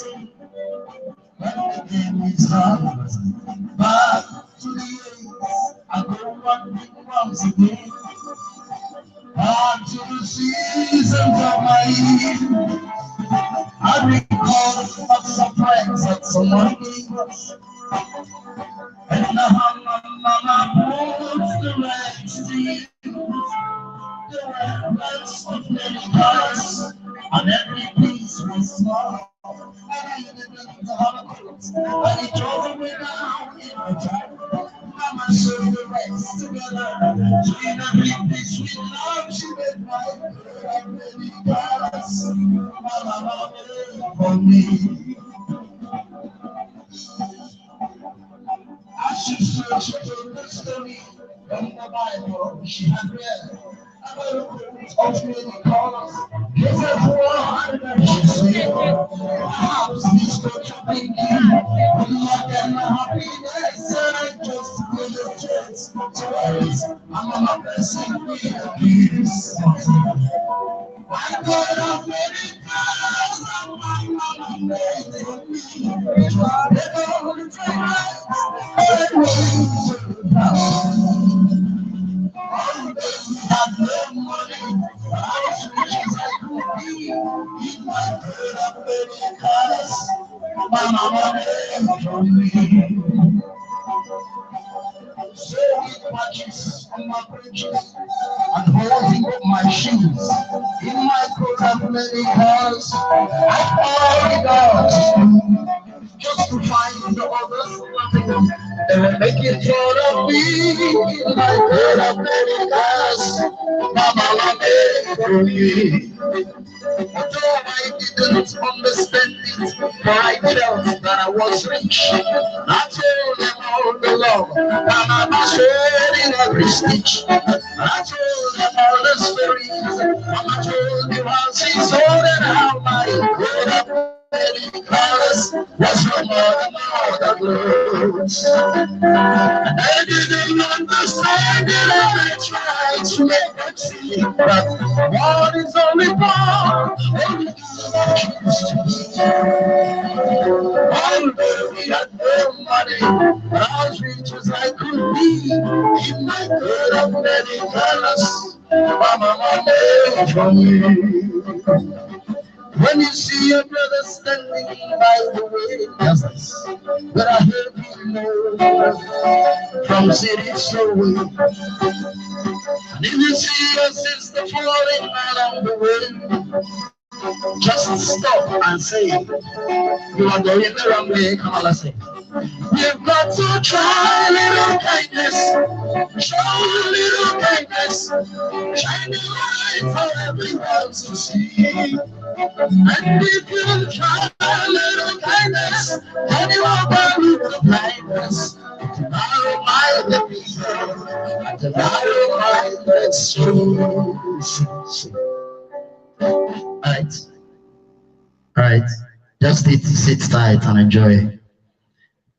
When the game is hard, back to the eight, I go running once again. Back to the seasons of my youth. I recall a surprise that someone gave us. And the mama puts the rags to use. There were rags of many colors, and every piece was small. And I didn't have a coat, and he drove me down in the dark. Mama sewed the rags together. She every piece with love. She made my coat of many colors. Mama made for me. As she searched the story from the Bible she had read about a coat of many colors. Joseph wore, she said, perhaps this coat should be me. Good luck and happiness, and I just feel the chance to wear it. I'm a blessing me a peace. I got up many times, and my mama made it me. They don't take I no money, but I was rich as I could be. In my coat of many colors, my mama made for me. Sewing patches on my breeches and holding up my shoes. In my coat of many colors, I carried out to school just to find the others laughing. They were making fun of me. In my coat of many colors, my mama made for me. Although I didn't understand it, for I felt that I was rich. I told them all the love my mama shared in every stitch. I told them all the stories Mama told me while she sold and how my coat of many colors was no more than all the clothes. And I didn't understand it, and I tried to make them see that one is only born, only choose to be. Although we had no money, but I was rich as I could be. In my coat of many colors, my mama made for me. When you see your brother standing by the way, but I heard him know from cities away. And if you see your sister falling along the way, just stop and say, you are going the wrong way. Come on, let's say. You've got to try a little kindness, show a little kindness, shine the light for everyone to see. And if you try a little kindness, then you are bound with the blindness. Tomorrow might the people, and tomorrow might the truth. All right. Just sit tight and enjoy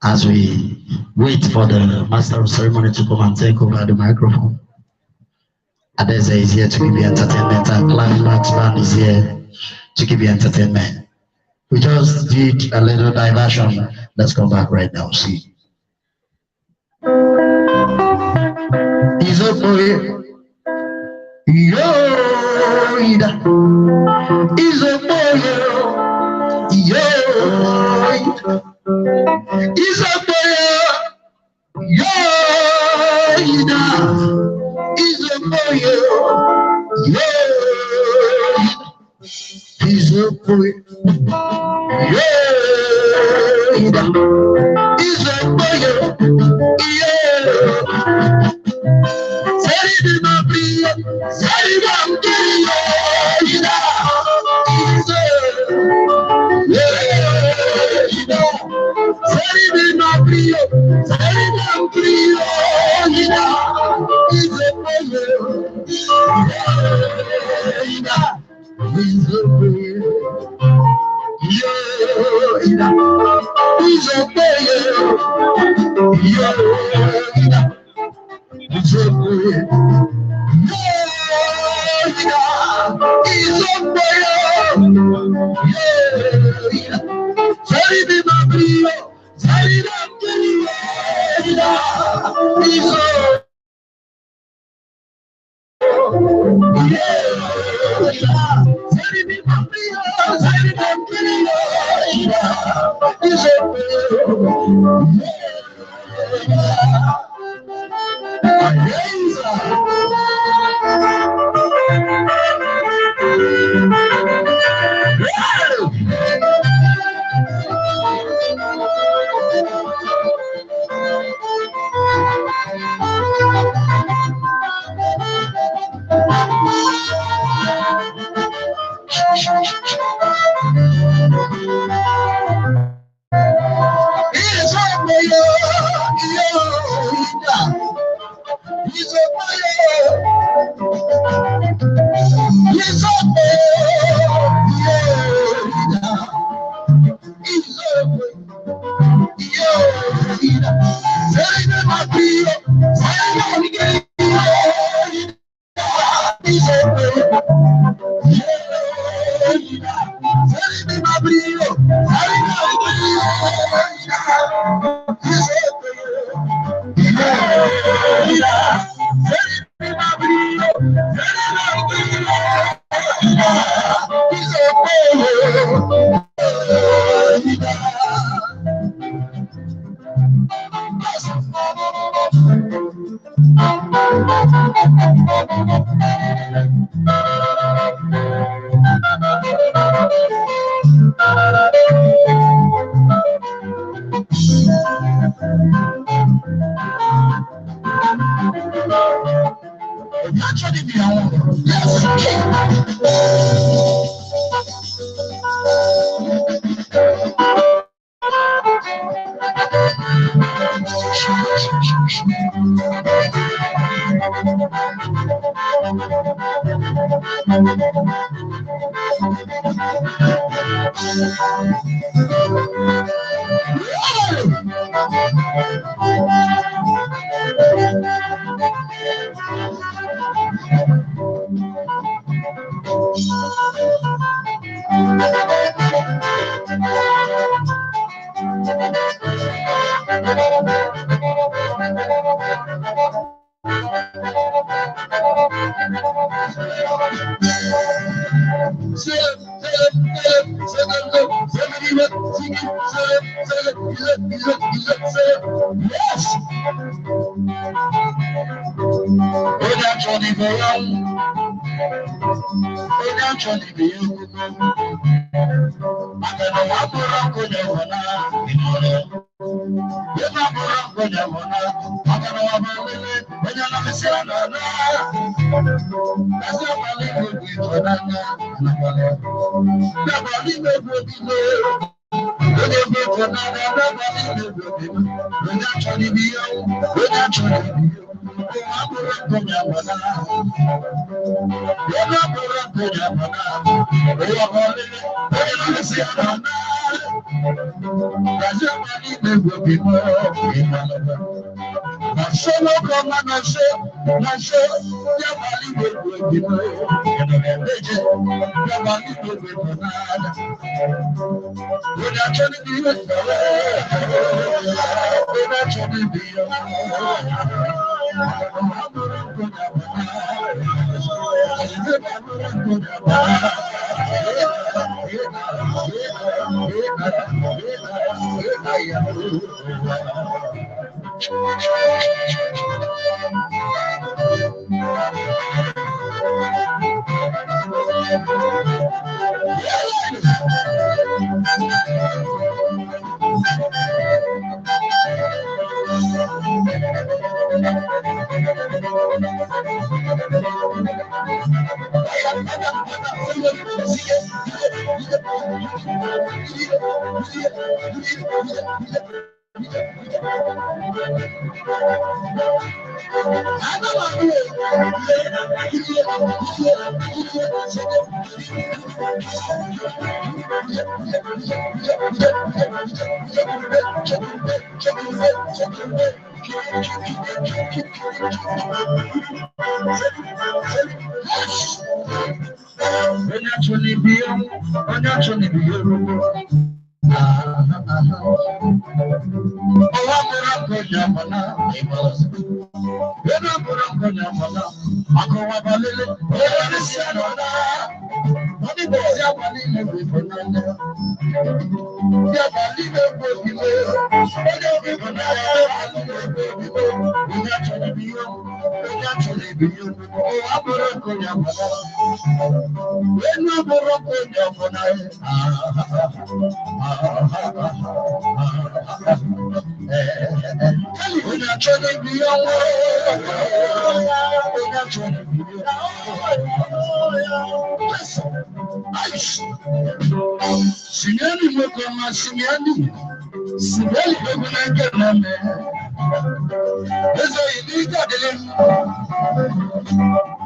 as we wait for the master of ceremony to come and take over the microphone. Adeze is here to give you entertainment, and Climax Band is here to give you entertainment. We just did a little diversion. Let's come back right now. See.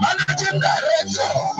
Managing Director,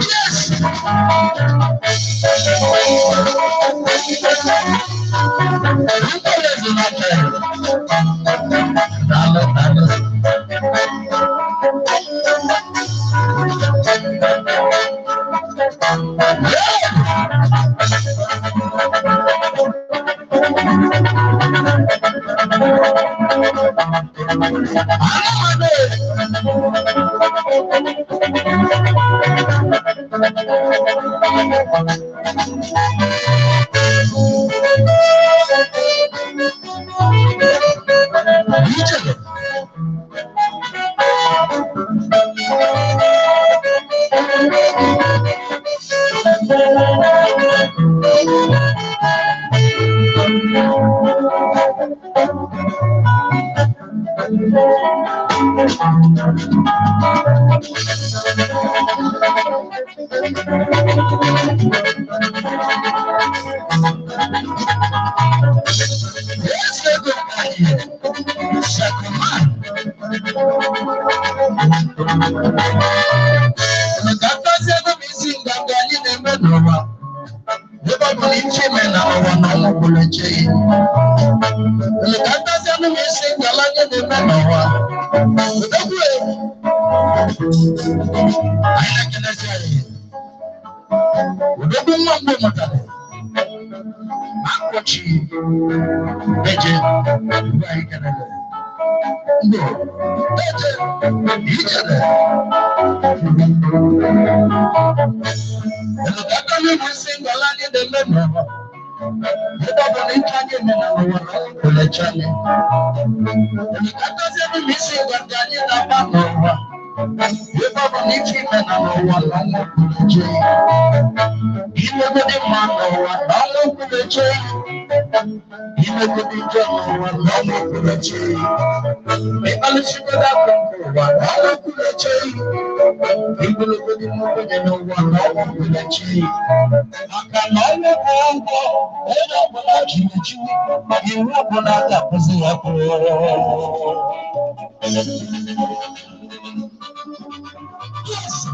Yes. Ebe ọ bụ na ife ime na n'ụwa na ọnwụ kwuru eche. Imegodi mma n'ụwa na ọnwụ kwuru eche. Imegodi njọ n'ụwa na ọnwụ kwuru eche. Ịkpalịsigodo akụ nke ụwa na ọnwụ kwuru eche. Igologodi n'ogbenye n'ụwa na ọnwụ kwuru eche. Maka na ọnwụ bụ ụgwọ onye ọbụla jiri eji, iwu ọbụla ga-akwụsị ya kwụrụ. Yes.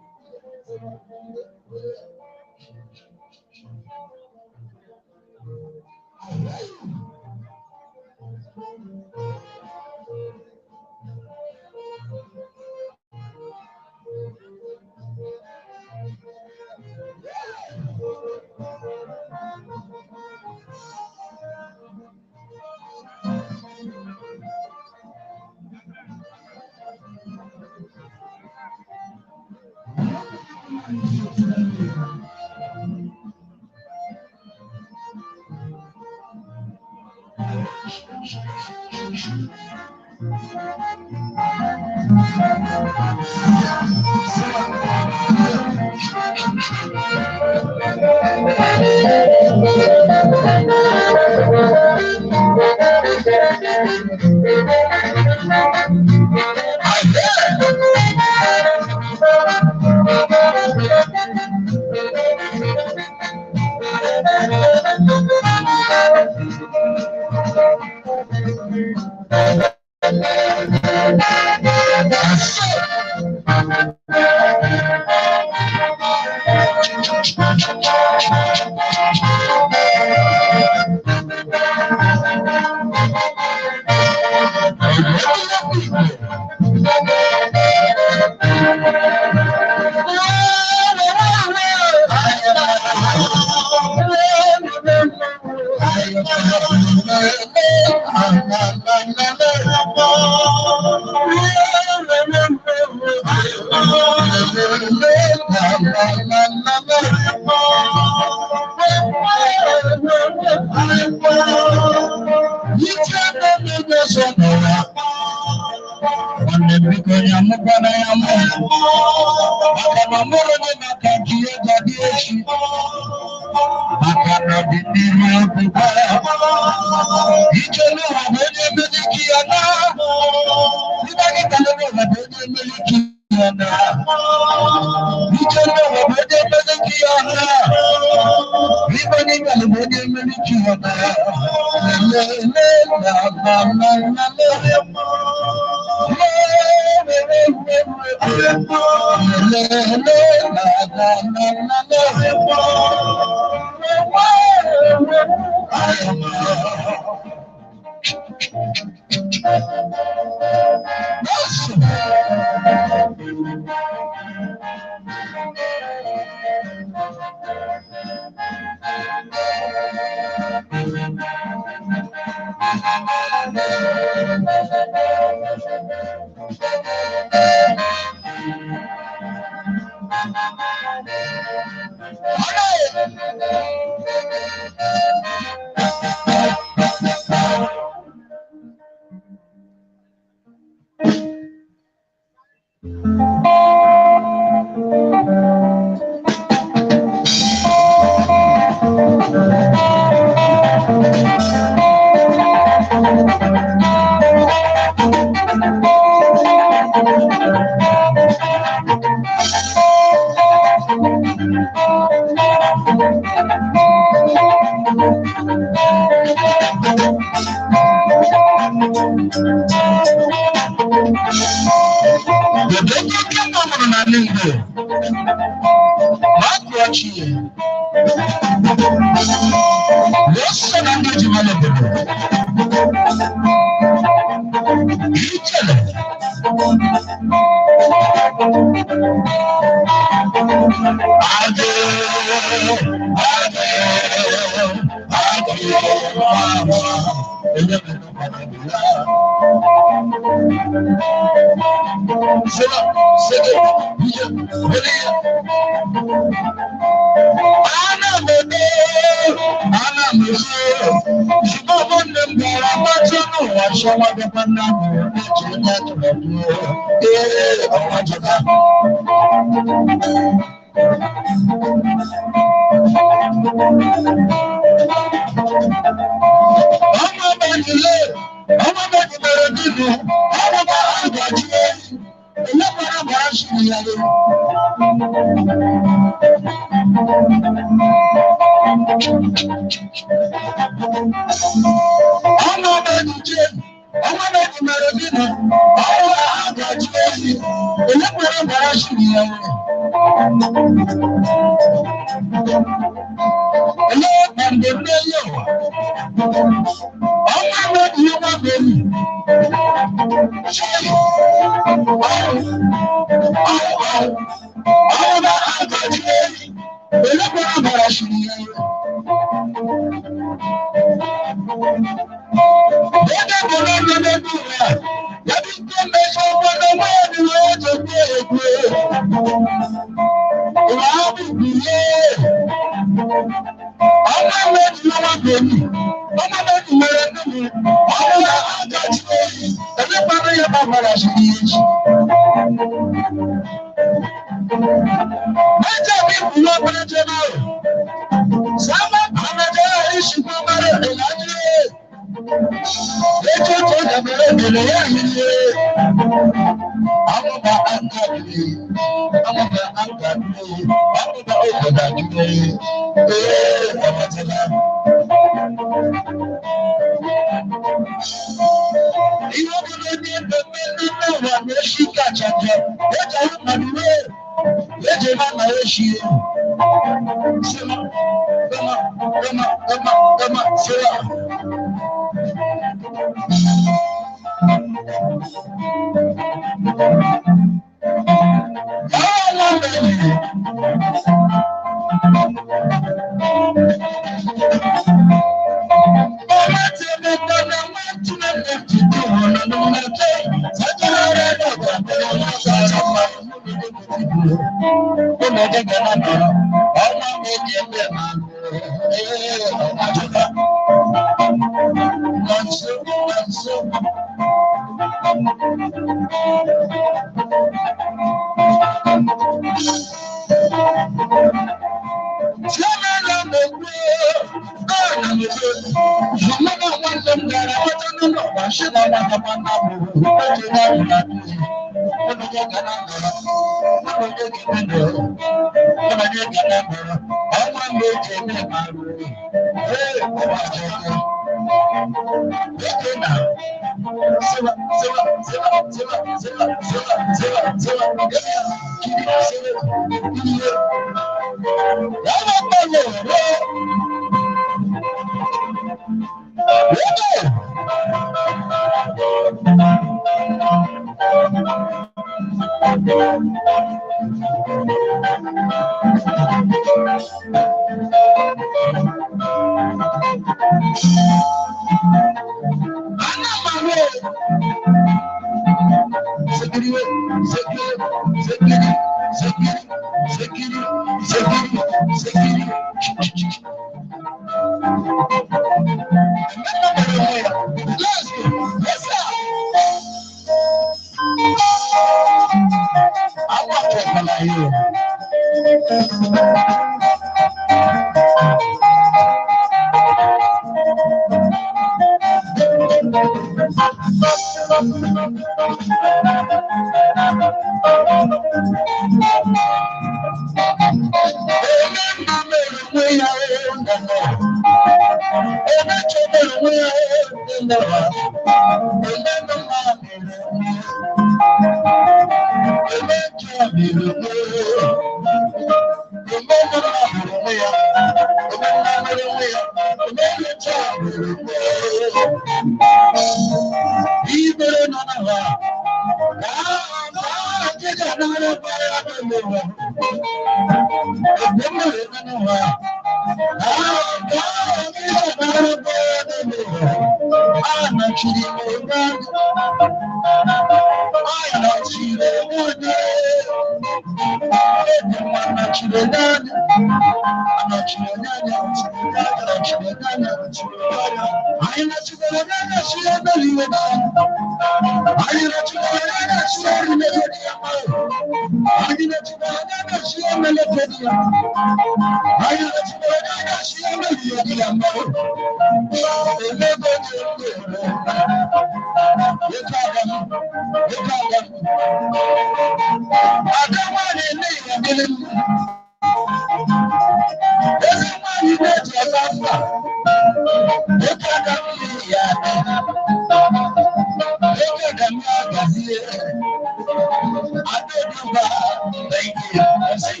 Thank you.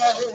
Thank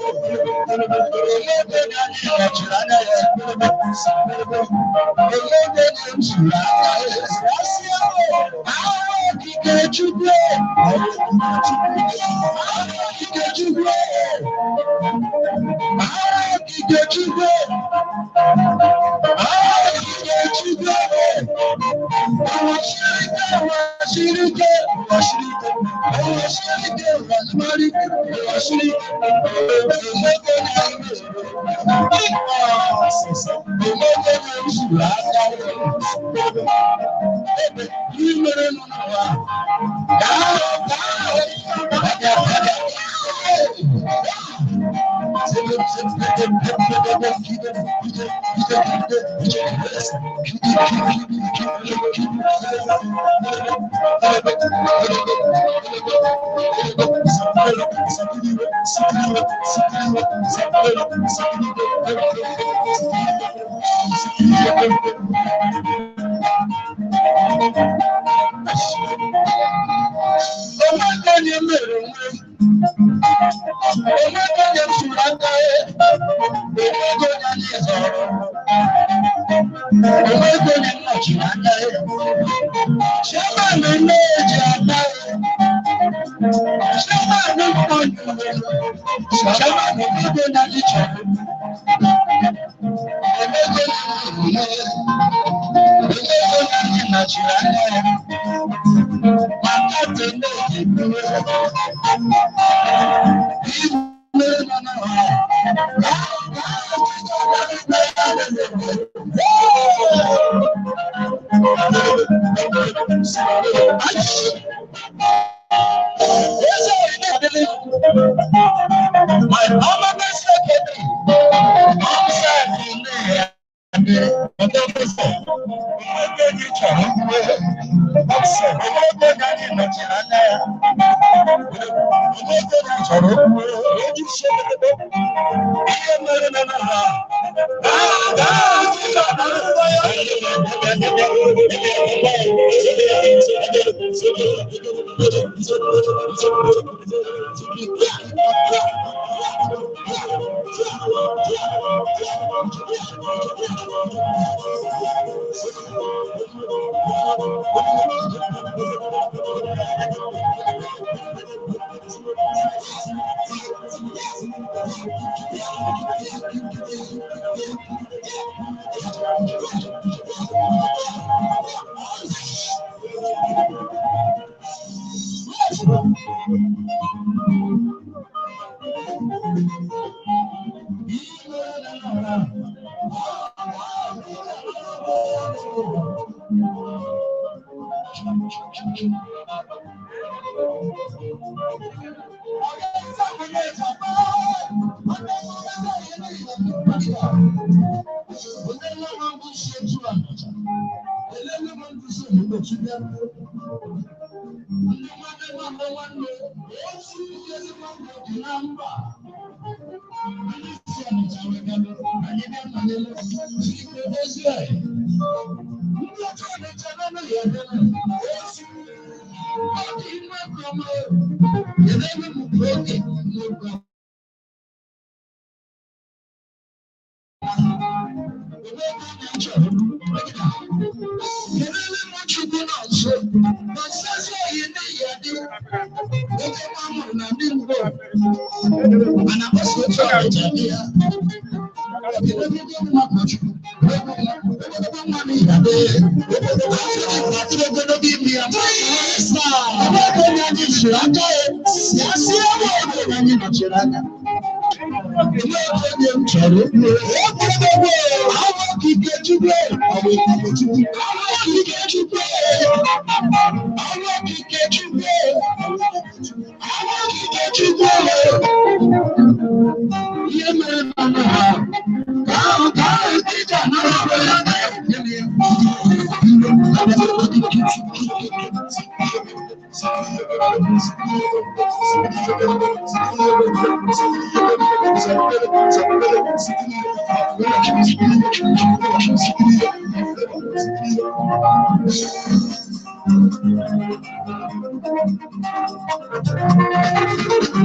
you.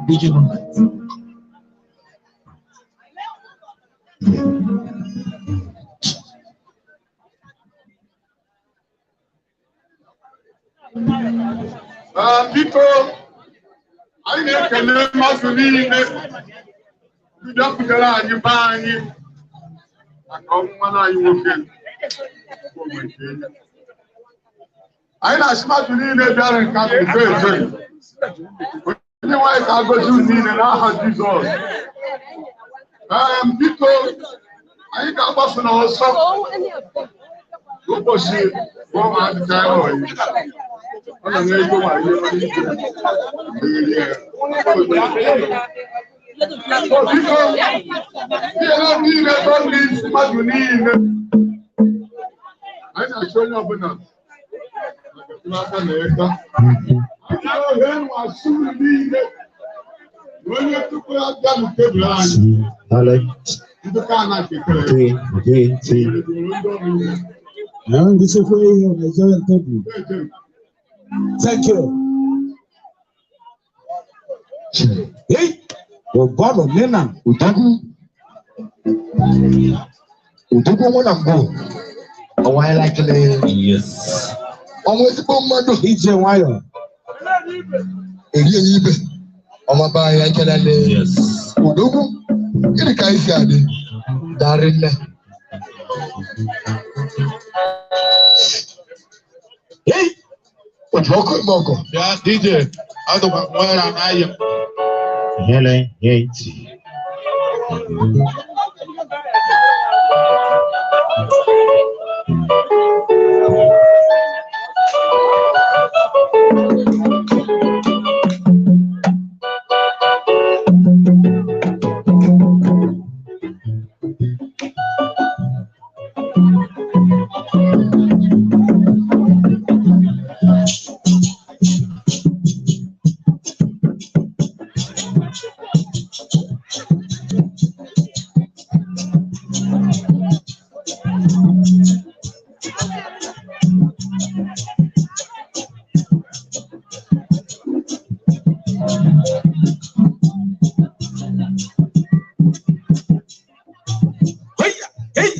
DJ Moonlight. Biko, anyị na-ekele mmadụ niile bịakwutere anyị be anyị maka ọnwụnwa anyị nwoke bụ Ogbuefi. Anyị na-asị mmadụ niile bịara nke ahụ ezo ezo. Onye nwaanyị ka agọzi unu niile n'aha Jizọs. Biko, anyị ga-agbafu n'ọsọ ụbọchị bụ adịcha oyi. Ọ nọ n'ego ma ihe nwere ike megheri ya. Biko, ihe niile gọọmenti mmadụ niile. Anyị na-achọ onye ọbụla n'aka na eka. Anyị na-ohe nwasị niile na onye tupu ya bịa na tebụl anyị. Ndị ka na-ekekere. Three, three, three. Ndị ọrụ iwu. And this is where you Nigerian table. Thank you. Hey, Obama Nena. Odogwu. Odogwu nwa na mbụ. Ọnwa anyị lakele. Yes. Ọnwa ezigbo mmadụ. Ije nwayọ. Eri enyi ibe. Ọnwa be anyị ekelele. Yes. Odogwu. Gịnị ka anyị si adị? Darị nne. Hey, Oji ọkụ eme ọgọ. Bịa DJ, adụkwa nwa ya n'ahịa. Hele, hey. Hey, hey.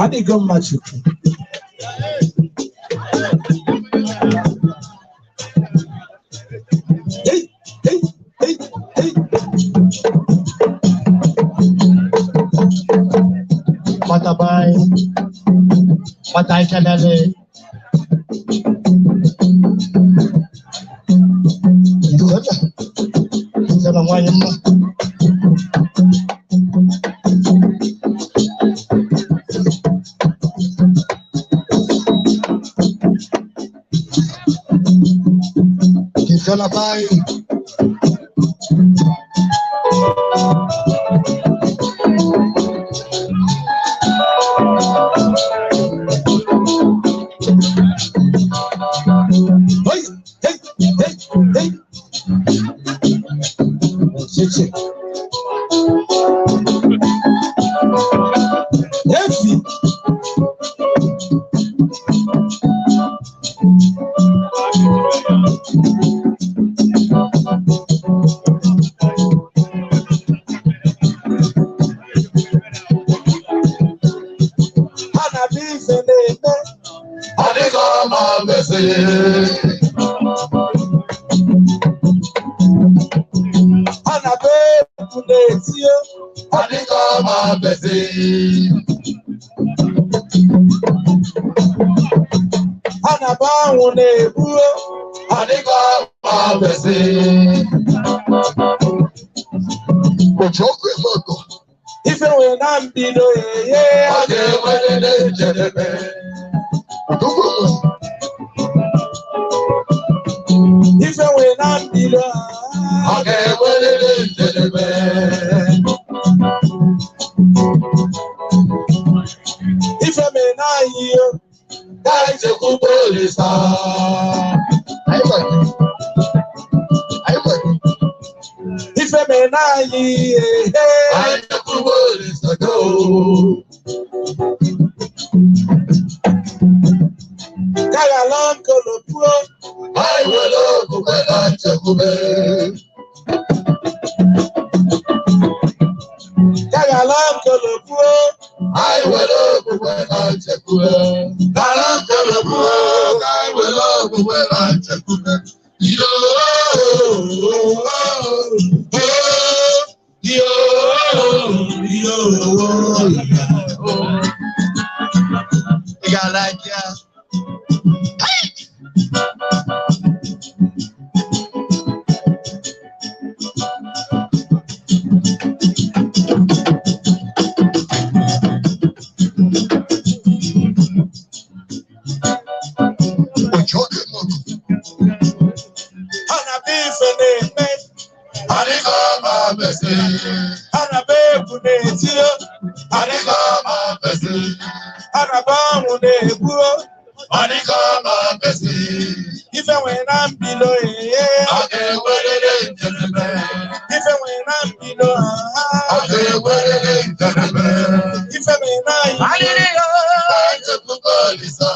Adịgo mma Chukwu. Hey, hey, hey, hey. Nwata be anyị. Nwata ekelele. Ndụkọta. Ndụkọta nwaanyị mma. Ndụkọta be anyị. Hey, hey, hey, hey. Chichi. Efi. Ha na-abịa ife na-eme. Adịghị ọma mesịrị. Ha na-abịa egwu na-etinye. Adịghị ọma mesịrị. Ha na-abịa anwụ na-ebuo. Adịghị ọma mesịrị. Oji ọkụ eme ọgọ. Ife nwere na mbido eye. Ọ ga-enwerịrị njedebe. Odogwu nwe. Ife nwere na mbido. Ọ ga-enwerịrị njedebe. chekwube Olisa. Anyị gwa gị. Anyị gwa gị. Ife mere na anyị ehe. Anyị chekwube Olisa goo. Kaghala nkolopuo. Anyị nwere okwukwe na nchekwube. Kaghala nkolopuo. Anyị nwere okwukwe na nchekwube. Kara nkolopuo, ka anyị nwere okwukwe na nchekwube. Yoo, yoo, yoo, yoo. Ị ga-ala ya. Ojo dị mmadụ. Ha na-abịa ife na-eme. Adịghị ọma mesị. Ha na-abịa egwu na-etio. Adịghị ọma mesị. Ha na-abịa ọnwụ na-egbuo. Adịghị ọma mesị. Ife nwere na mbido ehe. Ọ ga-enwerịrị njedebe. Ife nwere na mbido Ọ aha. ga-enwerịrị njedebe. Ife mere na anyị. Anyị chekwube Olisa.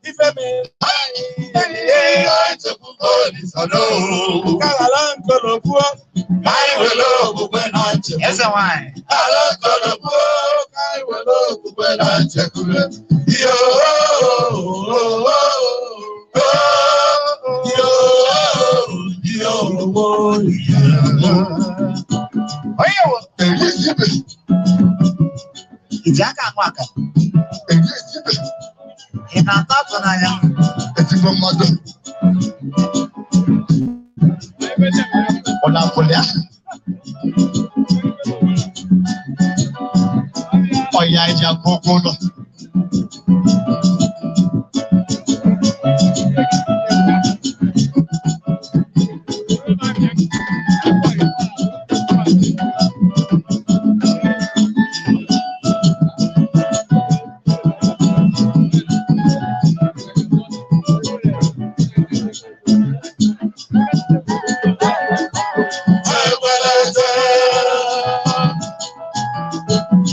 Ife mere na anyị ehe. Anyị chekwube Olisa n'oo. Kaghala nkolopuo. Anyị nwere okwukwe na nchekwube. Eze nwanyị. Ala nkọrọpụo, ka anyị nwere okwukwe na nchekwube. Yoo, yoo, yoo, yoo. Onye wo Elizabeth, iji aka aṅụ aka. Elizabeth, Ị na-atọ atụ n'anya. ezigbo mmadụ. Ọ na-akwụli ya? Ọya eji akwụ ụgwọ ụlọ. Ekwelete.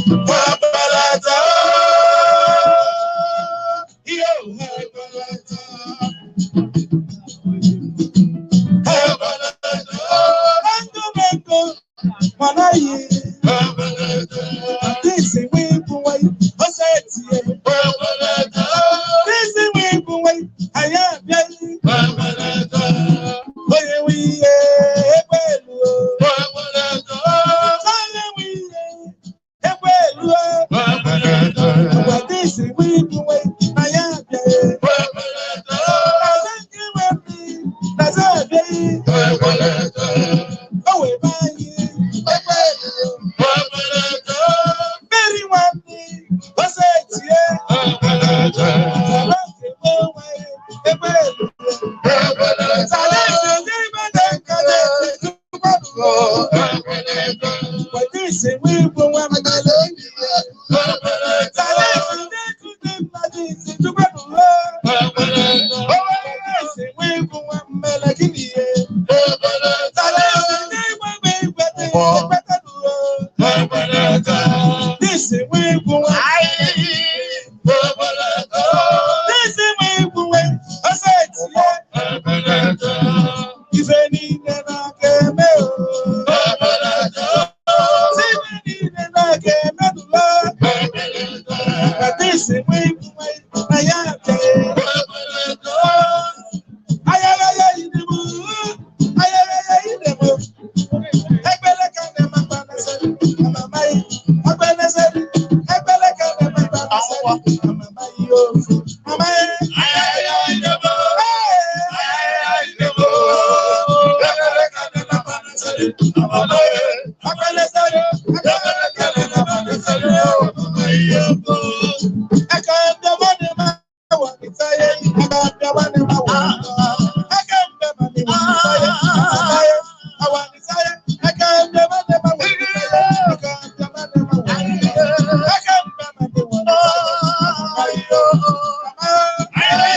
Ekwelete. Yo, ekwelete. Ekwelete. Ego mana yi. Ekwelete. Disi wibu wai. Ose etie. Ekwelete. Disi wibu wai. Anyị abịaghị. Ekwelete. Onye nwe ihe egbe elu o. Ekwelete. Onye nwe ihe egbe elu o. Ekwelete. Ngwa disi wibu wai. Anyị abịaghị. Ekwelete. Naza nke nwe mmiri. Naza abịaghị. Ekwelete. O wee be anyị egbe elu o. Ekwelete. Mmiri nwanne. Ose etie. Ekwelete. Ala nke nwe nwanyị egbe elu o. Ekwelete. Ife niile na-aga eme o. Ife niile na-aga eme n'ụlọ. Adịsị nwe ibu nwe na ya abịaghị. Ayaraya idemu, ayaraya idemu. Ekpere ka na-eme akpa neseri, amamaghị. Akpa neseri, ekpere ka na-eme akpa neseri, amamaghị ofu. Amaghị. Ayaraya idemu. Ee. Akpa neseri, ekpere ka na-eme akpa neseri, Aka mbịa nwanne m awa nịtaye, aka mbịa nwanne m awa nịtaye. Aka mbịa nwanne m awa nịtaye, awa nịtaye. Aka mbịa nwanne m awa nịtaye, aka mbịa nwanne m awa nịtaye. Aka mbịa nwanne m awa nịtaye. Ayo, ama.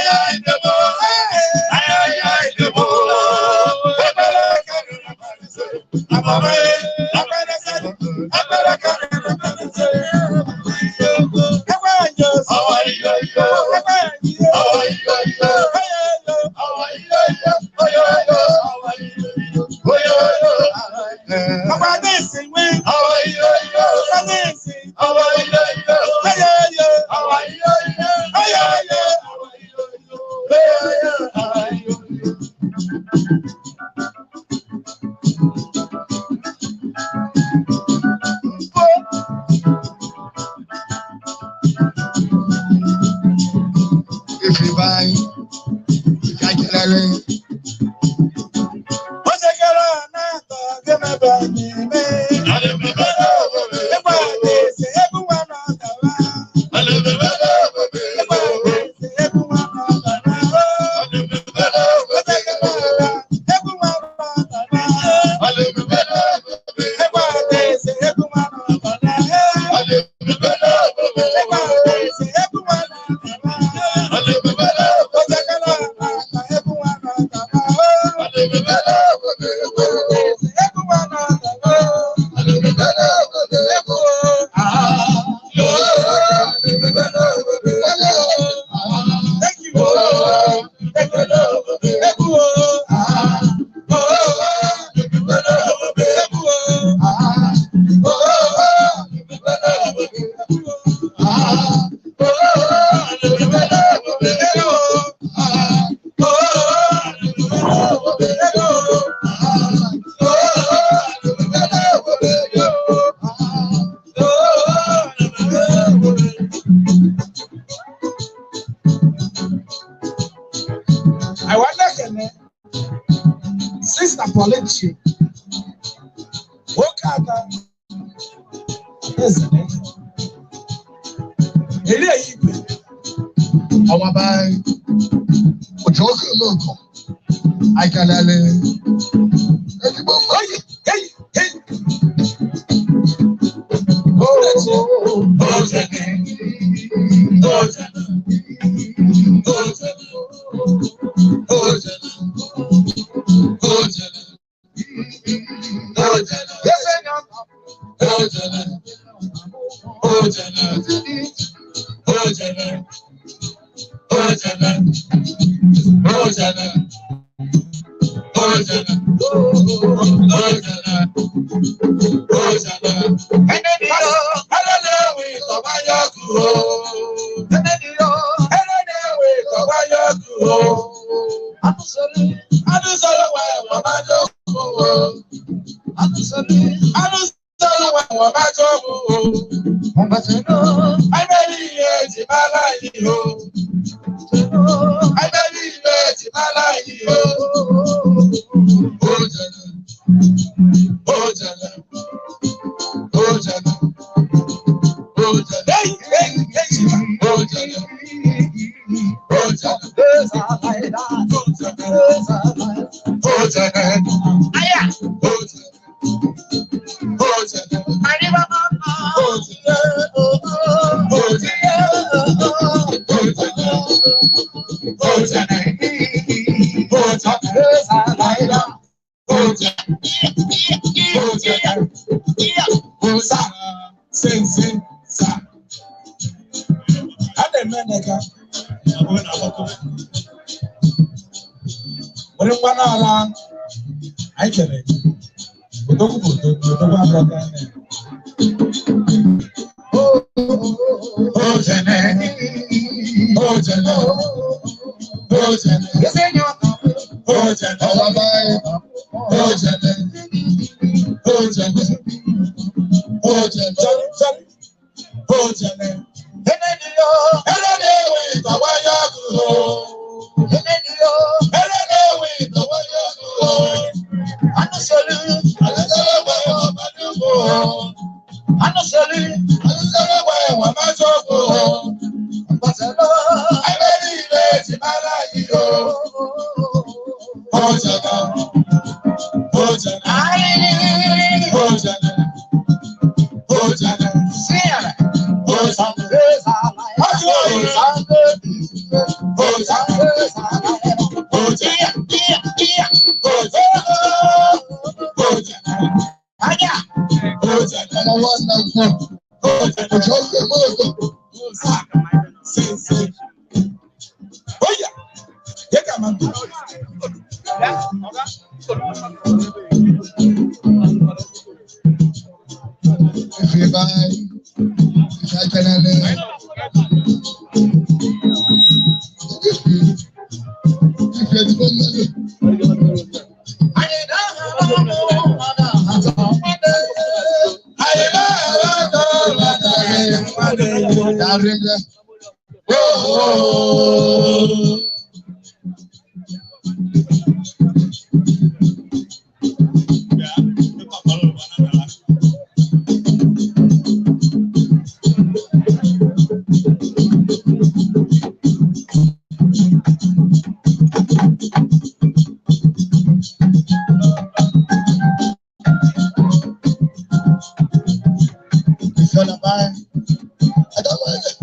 I wonder can Sister Polichi Okata isn't it? Ọmọ báyìí, òjò ó kéré lóògùn, àìkàlẹ̀ ezigbo mmadụ. Hey, hey. I don't want it.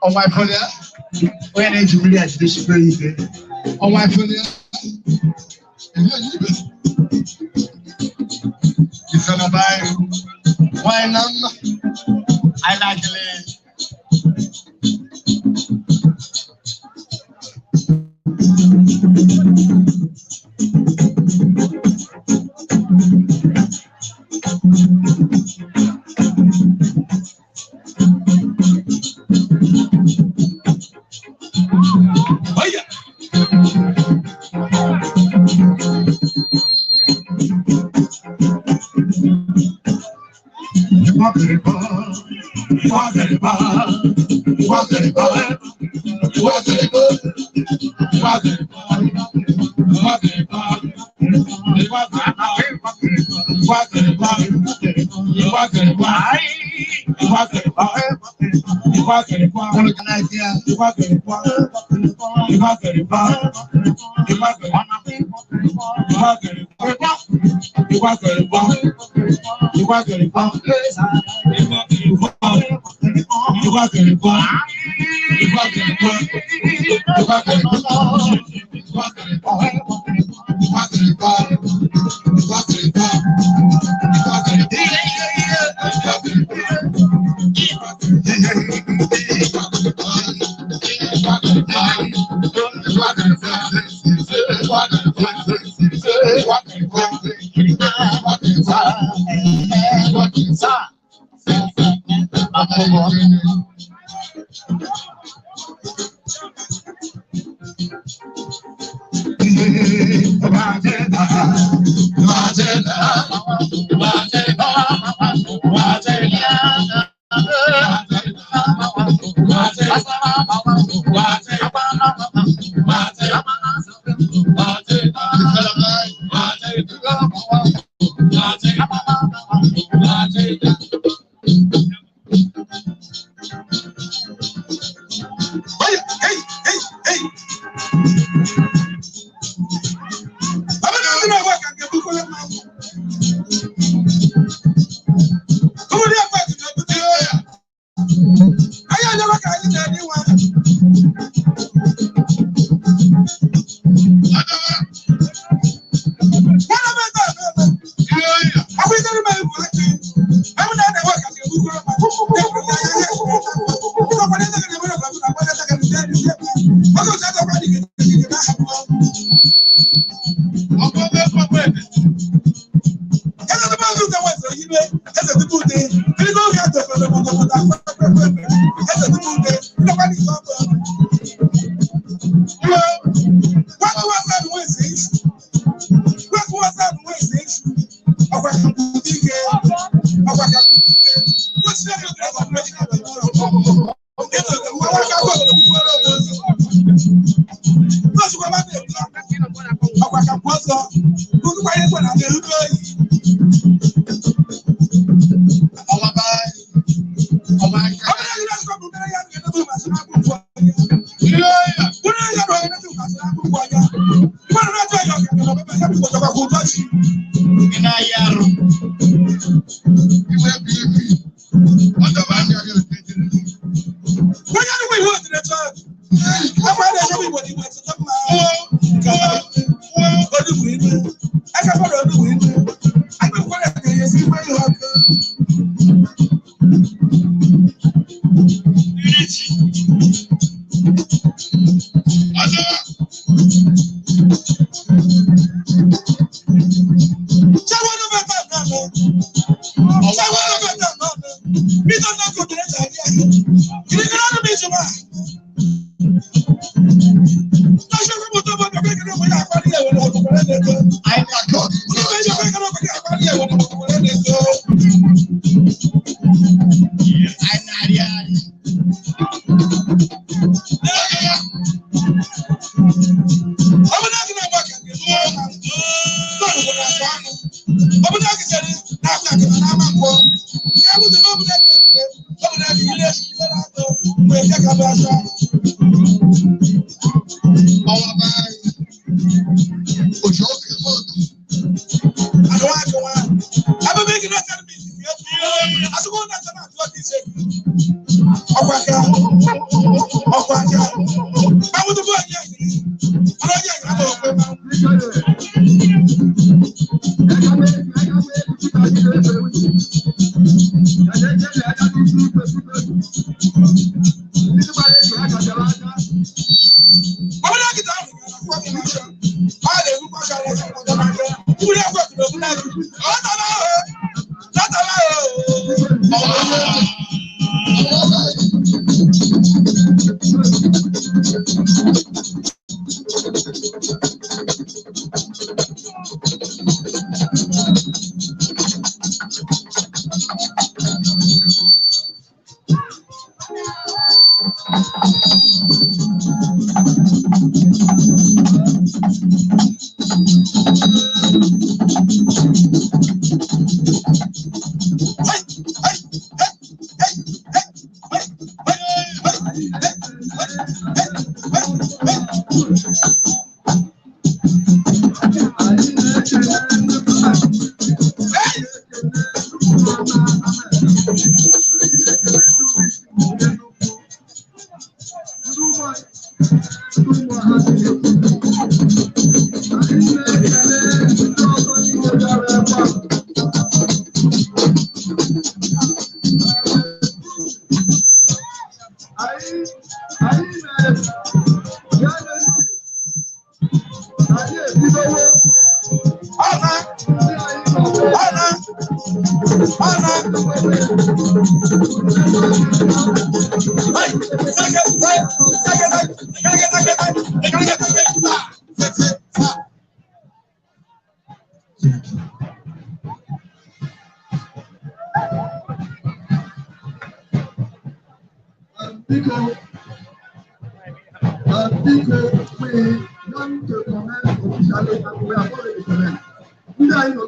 Ọnwa ifolia, onye na-eji mmiri ajidesikwa ike. Ọnwa ifolia, ife na be anyị, nwanyị na mma, anyị na-agịlị. Hey, hey, hey, hey. We want to commence officially, and we are already commenced. Ndị anyị nọ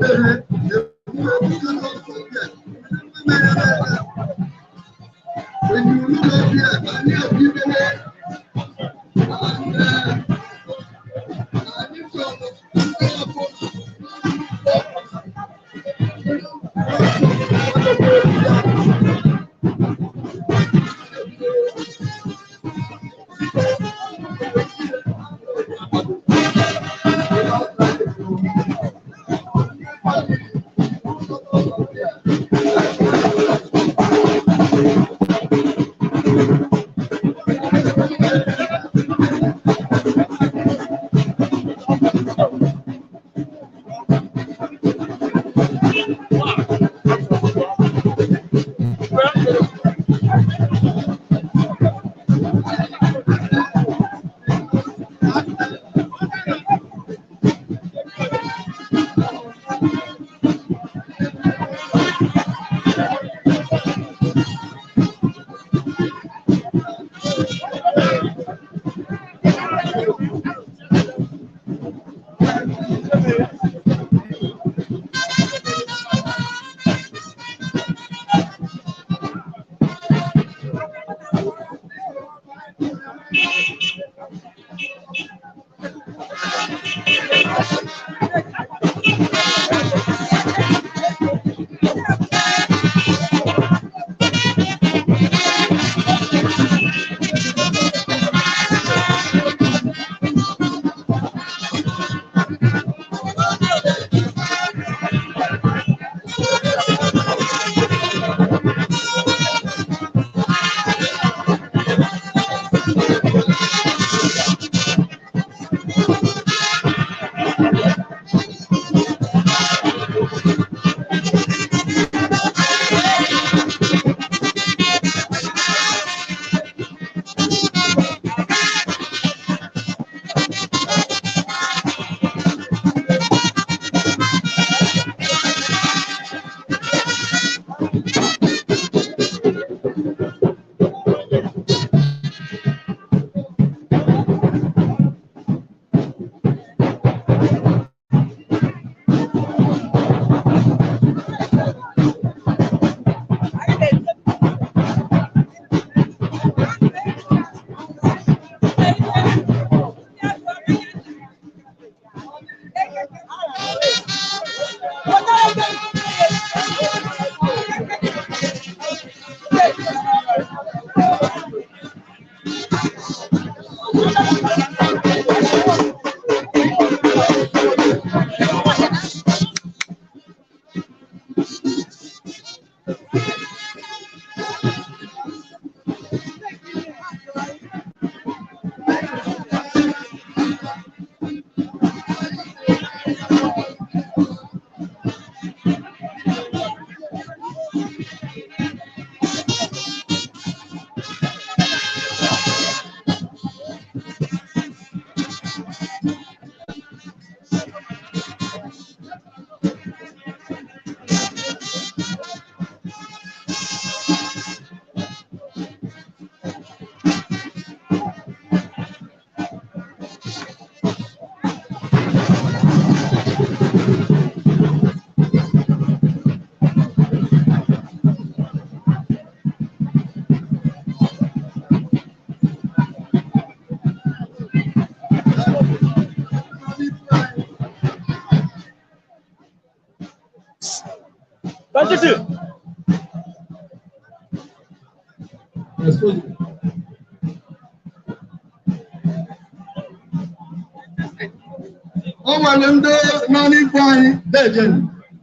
O nwere ndị nọ n'ikwu anyị dejen.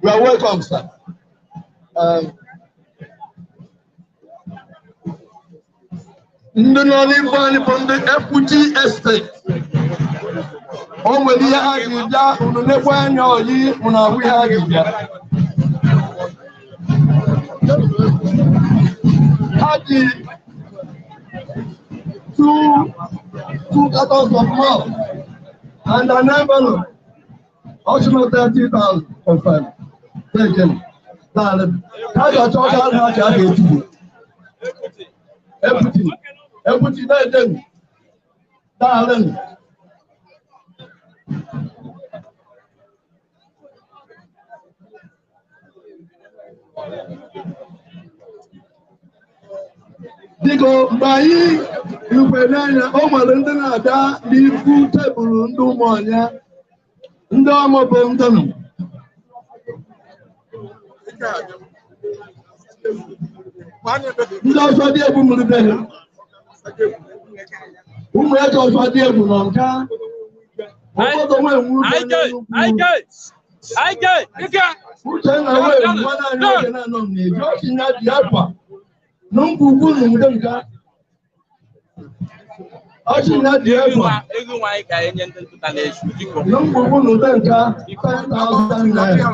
You are welcome, sir. Ndị nọ n'ikwu anyị bụ ndị Equity Estate. O nwere ihe ha ji bịa, unu lekwa anya oyi, unu ahụ ihe ha ji bịa. Ha ji two cartons of milk and an envelope. Also 30,000 confirmed. Taken. Ha ga-achọ ka ha ji aga etubo. Equity. Equity na-eden. Daalụ. Biko, mgbe anyị rukwe n'anya, o nwere ndị na-abịa n'ihu tebụl ndị ụmụọnya, ndị ọmụ bụ ndị nụ. Ndị ọzọ dị egwu mụrụ be ha. Ụmụ eze ọzọ dị egwu nọ nka. Ụfọdụ nwe enwe ube n'Enugwu. Uchenna wee nwanne anyị nwoke na-anọ n'eji ọchị ya dị akwa na ngwugwu na ude nka. Ọchị ya dị akwa na ngwugwu na ude nka 10,000 naira.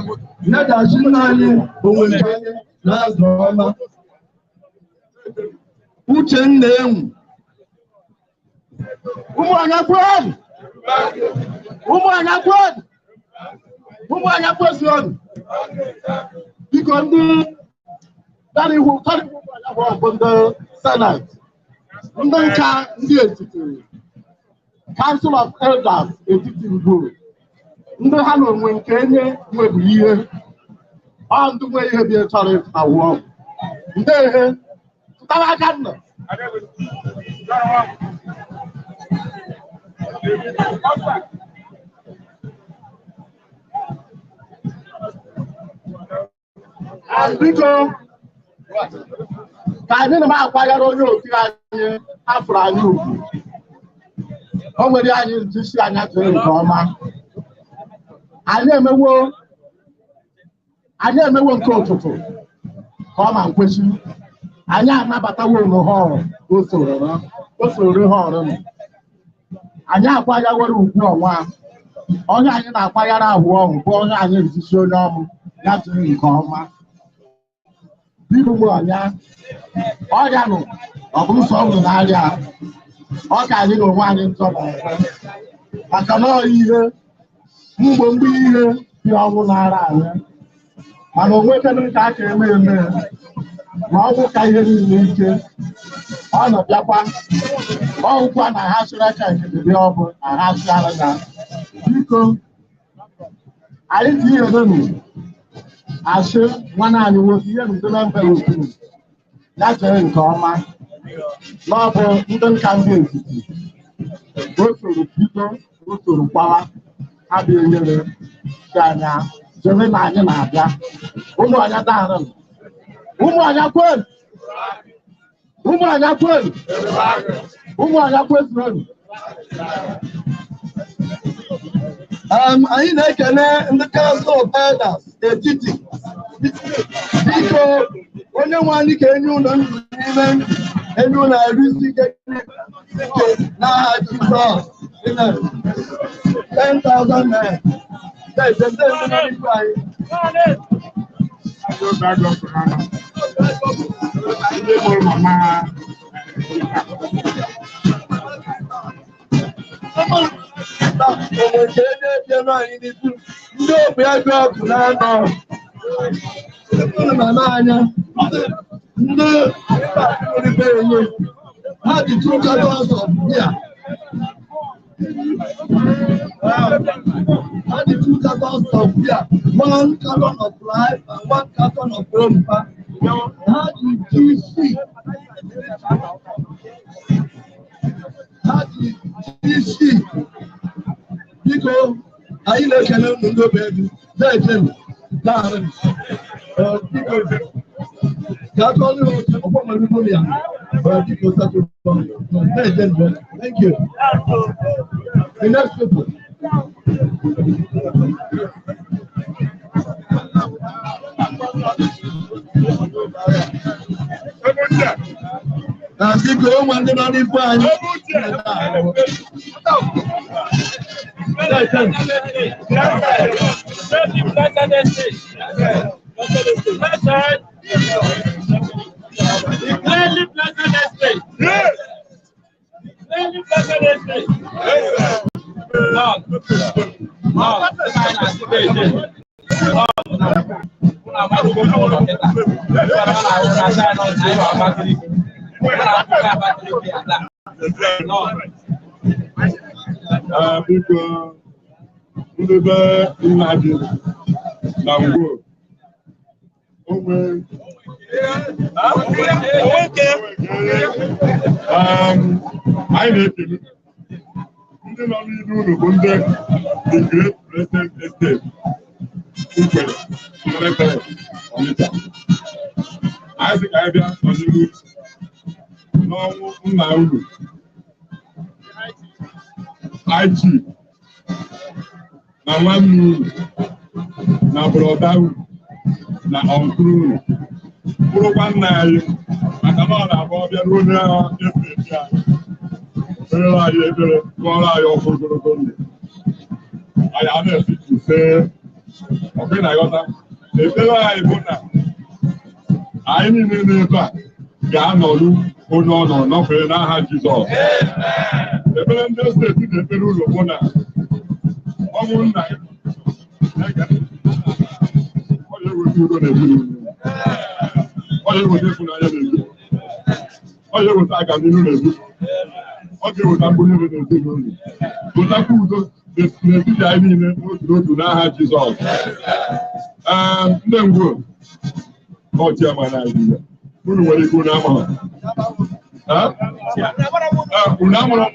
Ya ga-achị nna anyị onwe nke anyị na-azụ ọma. Uchenna enwu. Ụmụ anya kwenu! Ụmụ anya kwenu! Ụmụ anya kwesịrị! Biko ndị dara ihu karịa ụmụ anya bụ ndị senate, ndị nka ndị etiti, Council of Elders etiti ngwuru, ndị ha na onwe nke enye nwebu ihe, ọ ndị nwe ihe bi chọrọ ịtawụ ọgwụ. Ndị ehe, tụtara aka nna. Biko, ka anyị na m akwanyere onye otu anyị afụrụ anyị ugwu. O nwere anyị ntụsi anya tụrụ nke ọma. Anyị emewo nke ụtụtụ ka ọ ma nkwesị. Anyị anabatawo unu họọlụ o soro họọlụ nụ. Anyị akwanyewere ugwu ọnwa. Onye anyị na-akwanyere ahụ ọhụ bụ onye anyị ntụsi onye ọmụ ya tụrụ nke ọma. Biko ụmụ ọnya, ọrịa nụ, ọ bụ nsọ unu na-arịa, ọ ka anyị na onwe anyị ntọ na-ere. Maka na ọ ihe mgbomgbo ihe dị ọnwụ na-ara anyị. Mana onwe kedụ ka aka eme eme, ma ọnwụ ka ihe niile ike. Ọ nọ bịakwa, ọgwụkwa na ha sịrị aka nkịtị dị ọbụ na ha sịara ya. Biko, anyị ji ihe nụ asị nwanne anyị nwoke ihe nụdị na mbe okwu ya chere nke ọma na ọ bụ ndị nka ndị etiti o soro bido o soro kwawa ha bụ enyere si anya chere na anyị na-abịa. Ụmụ anya daarụ, ụmụ anya kwenu, ụmụ anya kwenu, ụmụ anya kwesịrị. Anyị na-ekele ndị Council of Elders etiti. Biko, onye nwe anyị ka enye ụlọ ndụ n'ime ndụ, enye ụlọ arụ isi ike n'aha Jizọs. Amen. 10,000 naira. Ndị obi ego ọkụ na-anọ mama anya ndị enye ha dị two cartons of beer. Ha dị two cartons of beer, one carton of life and one carton of rum. Ha dị GC. Ha dị GC. Biko, anyị na-ekele unu ndị obi ego na-eje daarị. Biko, ka a tụọrọ ihe oche ọkpọ nwere ugbo ya. Biko, satụ na-eje njem. Thank you. The next people. Na biko, ụmụ ndị nọ n'ifu anyị. Biko, ndị be nna gị na ngwo onwe Anyị na-ekele ndị nọ n'ihu unu bụ ndị the Great President Estate Ukwere Nlekere Ọnịcha. Anyị sị ka anyị bịa nọnyere unu n'ọnwụ nna unu IG na nwanne unu na brọda unu na ọnkụrụ unu, bụrụkwa nna anyị, maka na ọ na-abụ ọbịa ruo n'efe anyị kpere anyị ekpere, gụọrọ anyị ọkụ ogologo ndụ. Anyị a na-esi ise ọkụ na aghọta. Ekpere anyị bụ na anyị niile n'ebe a ga-anọrụ onye ọ nọ nọfere n'aha Jizọs. Ekpere ndị steeti na-ekpere ụlọ bụ na ọnwụ nna ya ọ ga-eweta udo n'ezinụlọ, ọ ga-eweta ịhụnanya n'ezinụlọ, ọ ga-eweta agamnihu n'ezinụlọ, ọ ga-eweta mkpụrụ ego n'ezinụlọ, wetakwa udo n'etiti anyị niile n'otu n'otu n'aha Jizọs. Ee, ndị ngwo ọchịama Naịjirịa, unu nwere ike unu amaghị. Unu amụrụ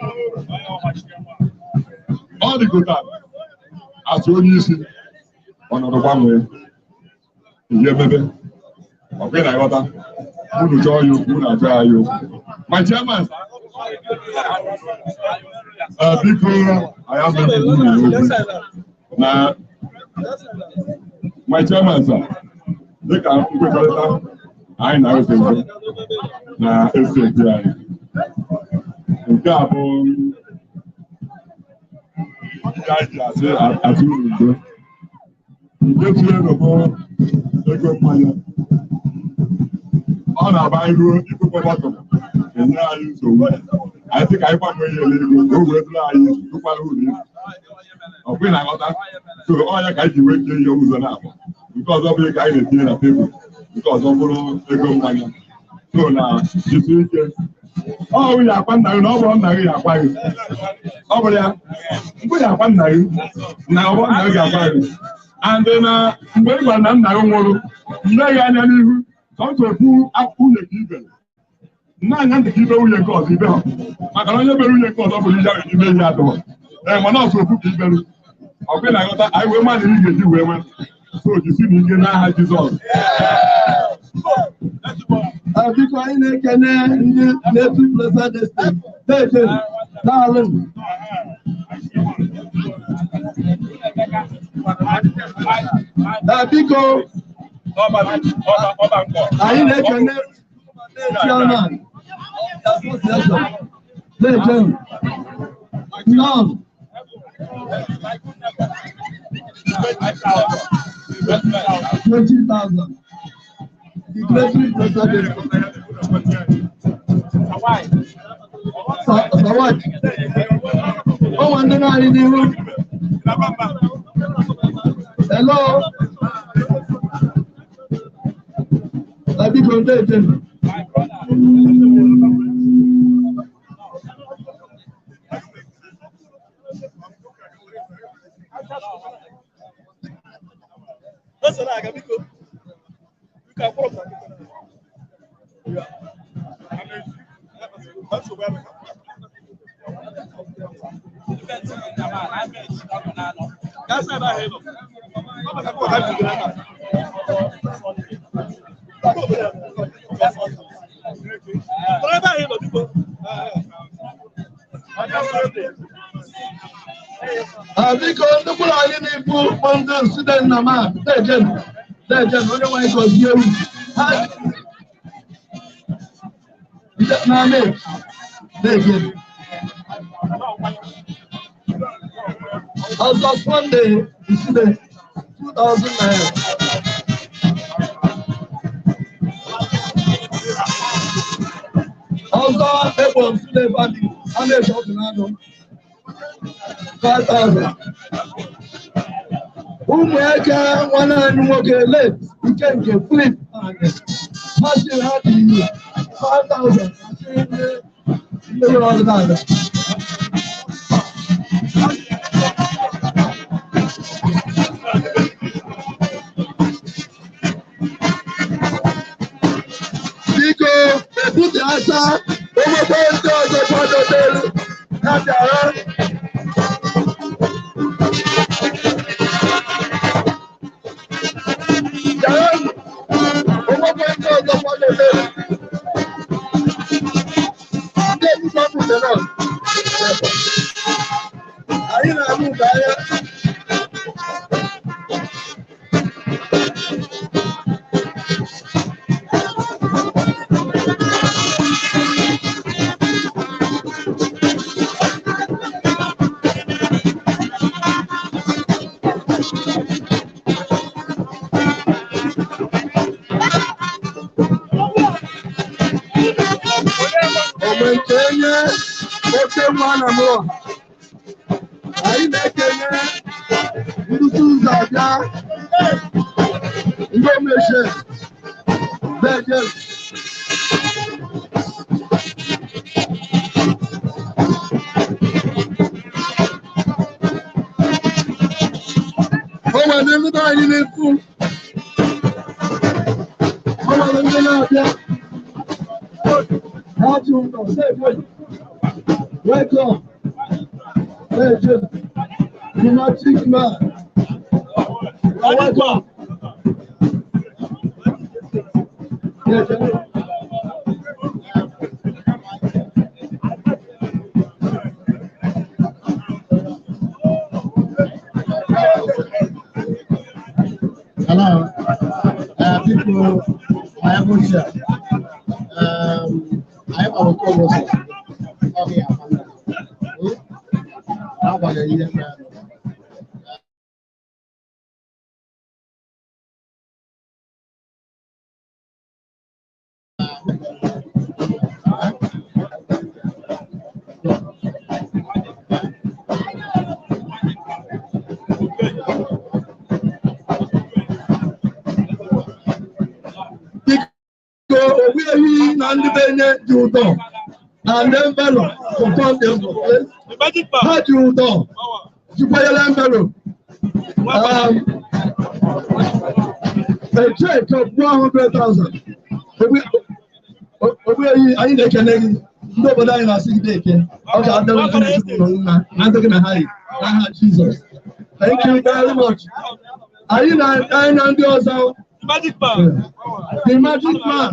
ọ dịgota asị onye isi ọnọdụ gbanwee ihe mebe ọkwa ị na-aghọta. Unu chọọ ya okwu, unu achọ ya okwu. My chairman, biko, anyị amaghị unu okwu na my chairman sir, dịka nkwekọrịta anyị na-ese na steeti anyị, nke a bụ ihe anyị ji asị atụ unu ndo nke tinyere bụ ego mmanya. Ọ na-aba anyị ruo ikpokpo bọtụl enye anyị nsogbu. Anyị sị ka anyị gbanwee ya ego ka o wee dụrụ anyị dụkwara uru ego. Ọ bụghị na-aghọta. So ọ ya ka anyị ji wee kee ihe ụzọ na-abụ. Nke ọzọ bụ ka anyị na-etinye na tebụl, nke ọzọ bụrụ ego mmanya. So na jisi ike. Ọ bụ ya akwa nna gị na ọ bụrụ nna gị ya akwa gị. Ọ bụrụ ya mgbe ya akwa nna gị na ọ bụrụ nna gị ga-akwa gị. And na mgbe ị gwara na nna gị nwụrụ, nne gị anya n'ihu ka ọ tụrụ nwunye ka ibere. Nne anya ntị ka ibe nwunye nke ọzọ ibe ha, maka na onye bere nwunye nke ọzọ bụ ije ahụ ime ihe atọ. Ee, mana ọsọ okwu ka iberu. Ọkwa ị na-aghọta. Anyị wee mmadụ ị ga-eji wee nwee. So jisi na ike n'aha Jizọs. Biko, anyị na-ekene ndị Native Blessed Estate na-eche daalụ. Biko, anyị na-ekene chairman association na-eche nọn 20,000, the Great Blessed Estate. Sawaj. Ó wà nínú àrí nírú. Hello. Tàbí kò ń tẹ̀lé. Biko, ndị kwuru anyị n'ibu bụ ndị site na ma dejen dejen, onye nwanyị gọzie ewu ha na dejen. Ọzọ Sọnde iside 2000 naira. Ọzọ Egbo Nsule family a na-eji ọdụ n'anụ 5000. Ụmụaka nwanne anyị nwoke late nke nke Philip masịrị ha dị iwu 5000 masịrị ndị ndị nwere ọdịnala. Ebute asa, onwekwe ndị ọzọ kwadobere ha bịara. Bịara, onwekwe ndị ọzọ kwadobere. Ndị ebute ọkụ dị nọ. Anyị na-abụ nke anya. Omenkenye oke nwa na mụrụ anyị na-ekenye ndị ụzọ abịa ndị omechie beje. O nwere ndị anyị na-ekwu, o nwere ndị na-abịa. Welcome. Hey, the magic man. Welcome. Yeah, Hello, people. I am here. I am our co-host. Okay, I'm going. Biko, ogbu ehi na ndị be enye dị ụtọ na ndị mbelụ ụtọ dị ndụ. Ha dị ụtọ jikwanyere mbelụ. A check of 100,000. Ogbu ehi, anyị na-ekene gị. Ndị obodo anyị na-asị gị eke. Ọ ga-adịrị gị n'ezinụlọ nna na ndị gị na ha yi n'aha Jizọs. Thank you very much. Anyị na anyị na ndị ọzọ. Magic man. The magic man.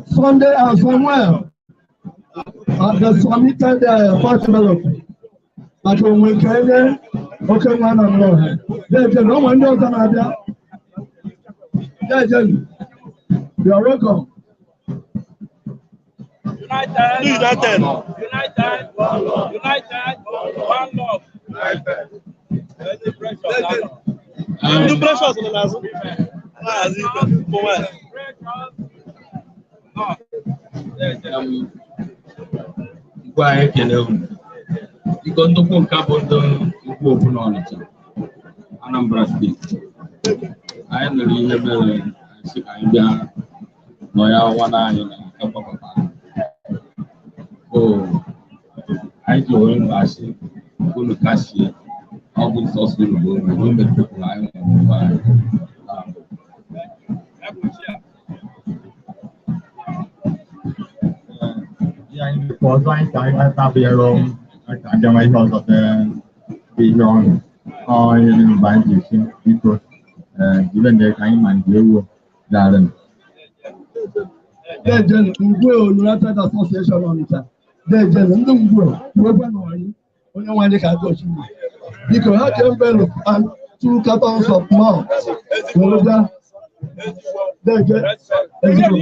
Sunday and Samuel the submitted first envelope. Maka onwe nke onye oke nwa na mụrụ ha. Deje na ụmụ ndị ọzọ na-abịa. Deje, you are welcome. United. United. United. United. One love. Ndị precious nọ n'azụ. Na-azụ ibe. Onwe. Igwe anyị ekele unu. Biko, nnukwu nka bụ ndị ikwu okwu n'Ọnịcha, Anambra Steeti. Anyị nụrụ ihe mere, anyị sị ka anyị bịa nọ ya nwa anyị na mgbakọta. O anyị ji onwe unu asị unu kasie ọ bụ nsọsọ unu bụ unu na o metụtara anyị nwere onwe anyị. Ihe anyị na-ekwu ọzọ, anyị ka anyị tabịara abịawa ihe ọzọ bụ ihe ọṅụ ọ ihe dị mgbe anyị ji esi biko ibe ndị ka anyị ma ndị ewu dara. Deje, Ngwe United Association Ọnịcha. Deje, ndị Ngwe wekwe na ọyị onye nwe anyị ka adị ochi. Biko, ha ji envelope and two cartons of milk were bịa. Deje, ezigbo.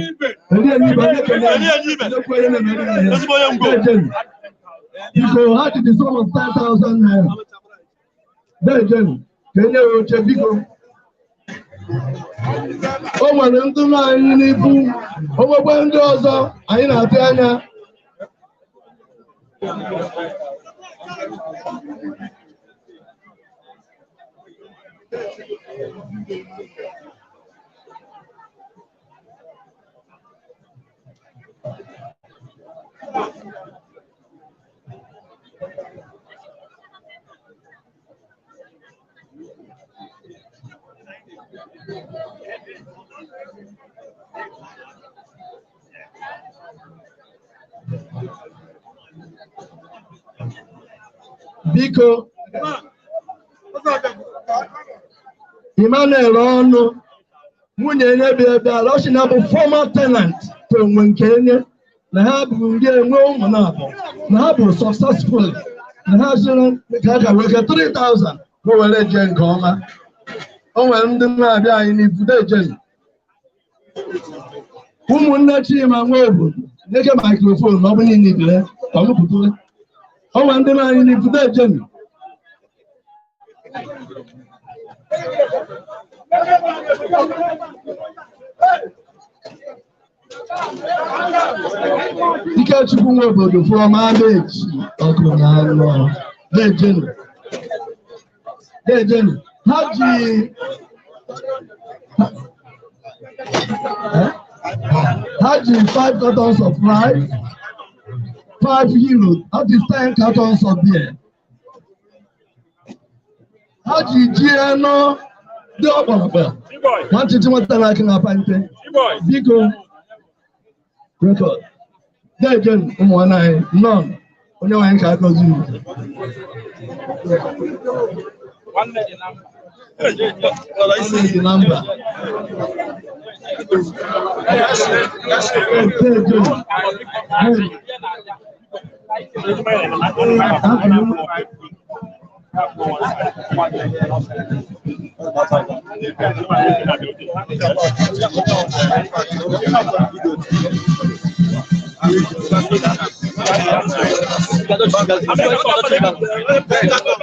Eri enyi ibe, onye kele anyị, ndekwa onye na-emeri ihe. Ezigbo onye Ngwe. Deje, biko, ha ji the sum of 10,000 naira. Deje, ka enye ya oche biko. O nwere ndị nọ anyị n'ibu, o nwekwa ndị ọzọ anyị na-atụ anya. Biko, Emmanuel ọnụ nwunye nye bịa bịa ọ sị na bụ former tenant to onwe nke nye na ha bụ ndị enwe ụmụ na abụọ na ha bụ successful na ha sịrị ka a ka weke 3000 ka o were jee nke ọma. O nwere ndị na-abịa anyị n'ifude ejen. Ụmụnne Chima nwe obodo nyeke microphone na ọ bụ niile ibere ka ọ mụpụtụrụ. O nwere ndị na-anyị n'ifude ejen. Ikechukwu nwe obodo from Amechi ọkụ na anụ dejenu dejenu ha ji ha ji 5 cartons of rice, 5 euro, ha ji 10 cartons of beer, ha ji ji anọ dị ọkpọrọkpọ na nchichi nweta na aka na pante. Biko rekọd dejen ụmụ nwanne anyị nọn onye nwaanyị ka agọzi unu. Nwanne dị na mba. Dejen.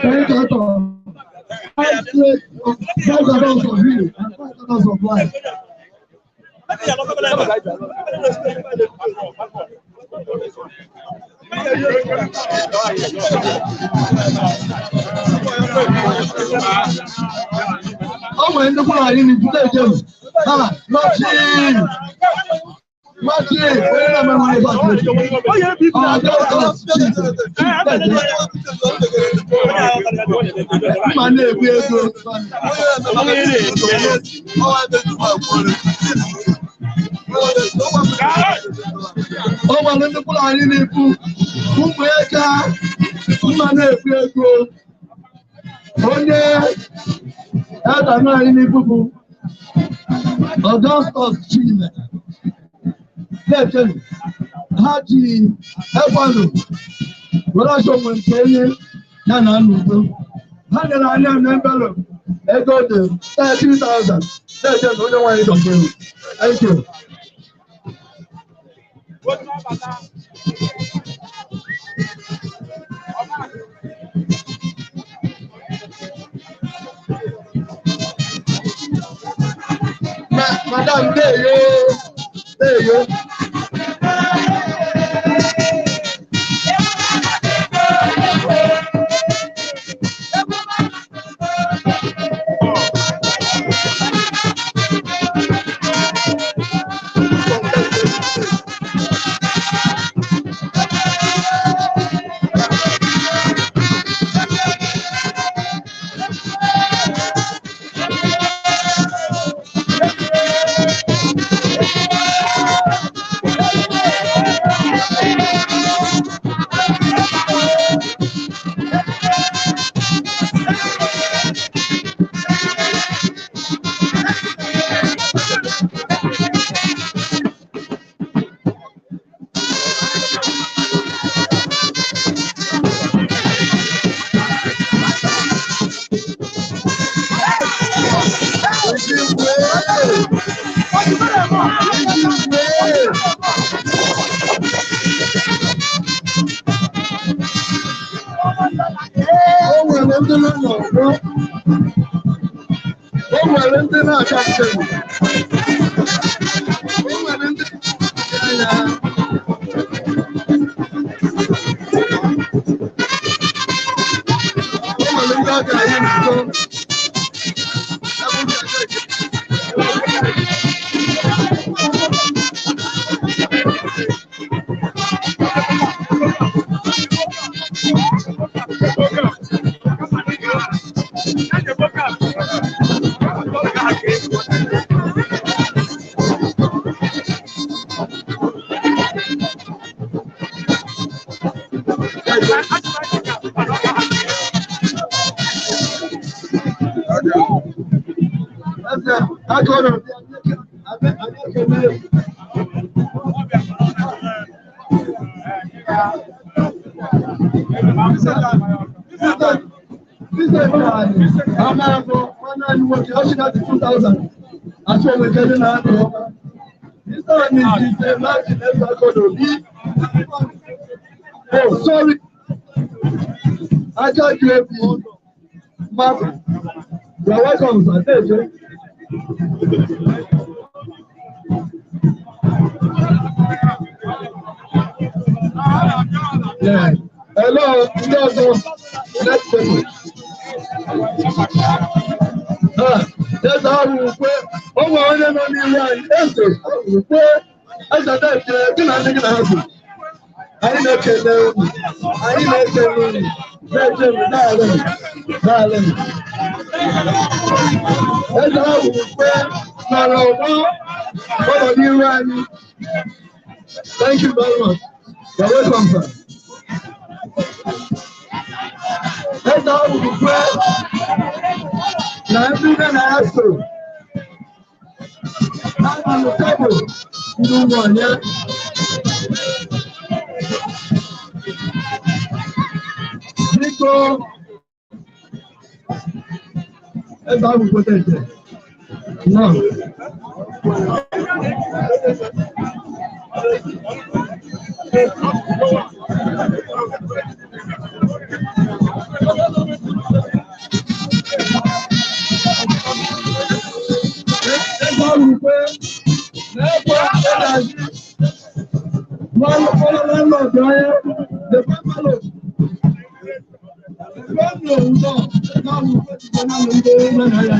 Ten cartons, five plates of five cartons of beer and five cartons of wine. O nwere ndị kwụrụ anyị n'ifude ejem ha nọchi nọchi onye na-eme nwanyị mma na-egbu ego. O nwere ndị kwụrụ anyị n'ifu ụmụ eka mma na-egbu ego onye eda anyị n'ifu bụ Augustus Chime. Dejen ha ji ekwanụ were ọsọ onwe nke enye ya na n'udo ha nyere anya na envelope ego dị 30,000. Dejen onye nwanyị dọkịta. Thank you. Madam, deyo deyo. O nwere ndị nọ n'ọgbọ, o nwere ndị na-acha njem, o nwere ndị na-anya. O nwere ndị aka anyị n'udo. Akọrọ anyị ekele. Amarafo, nwanne anyị nwoke, ọ chịna dị 2000, achọ onwekele na-anọ ọma. Mr. and Mrs. Martin S. Akodobi. Oh, sorry. Aja QAP. Martin. You are welcome, sir. Thank you. Yeah. Hello, ndị ọzọ. Next person. Ah, eze ahụ ukwe, o nwere onye nọ n'ihu anyị, eze ahụ ukwe, eze na-ekele gị na ndị gị na ha so. Anyị na-ekele unu, anyị na-ekele unu, na-eche unu, na-alị unu, na-alị unu. Eze ahụ ukwe nọrọ ọgbọ, ọ nọ n'ihu anyị. Thank you very much. You're welcome, sir. Eze ahụ ukwe na ndị nne na ya so na tebụl ndị ụmụ onye. Biko, eze ahụ kweta ete. Nọ. Eze ahụ ukwe na-ekwe ịdazi landlord onye the family the family ụzọ eze ahụ ukwe jikwa na ndị nne na ya.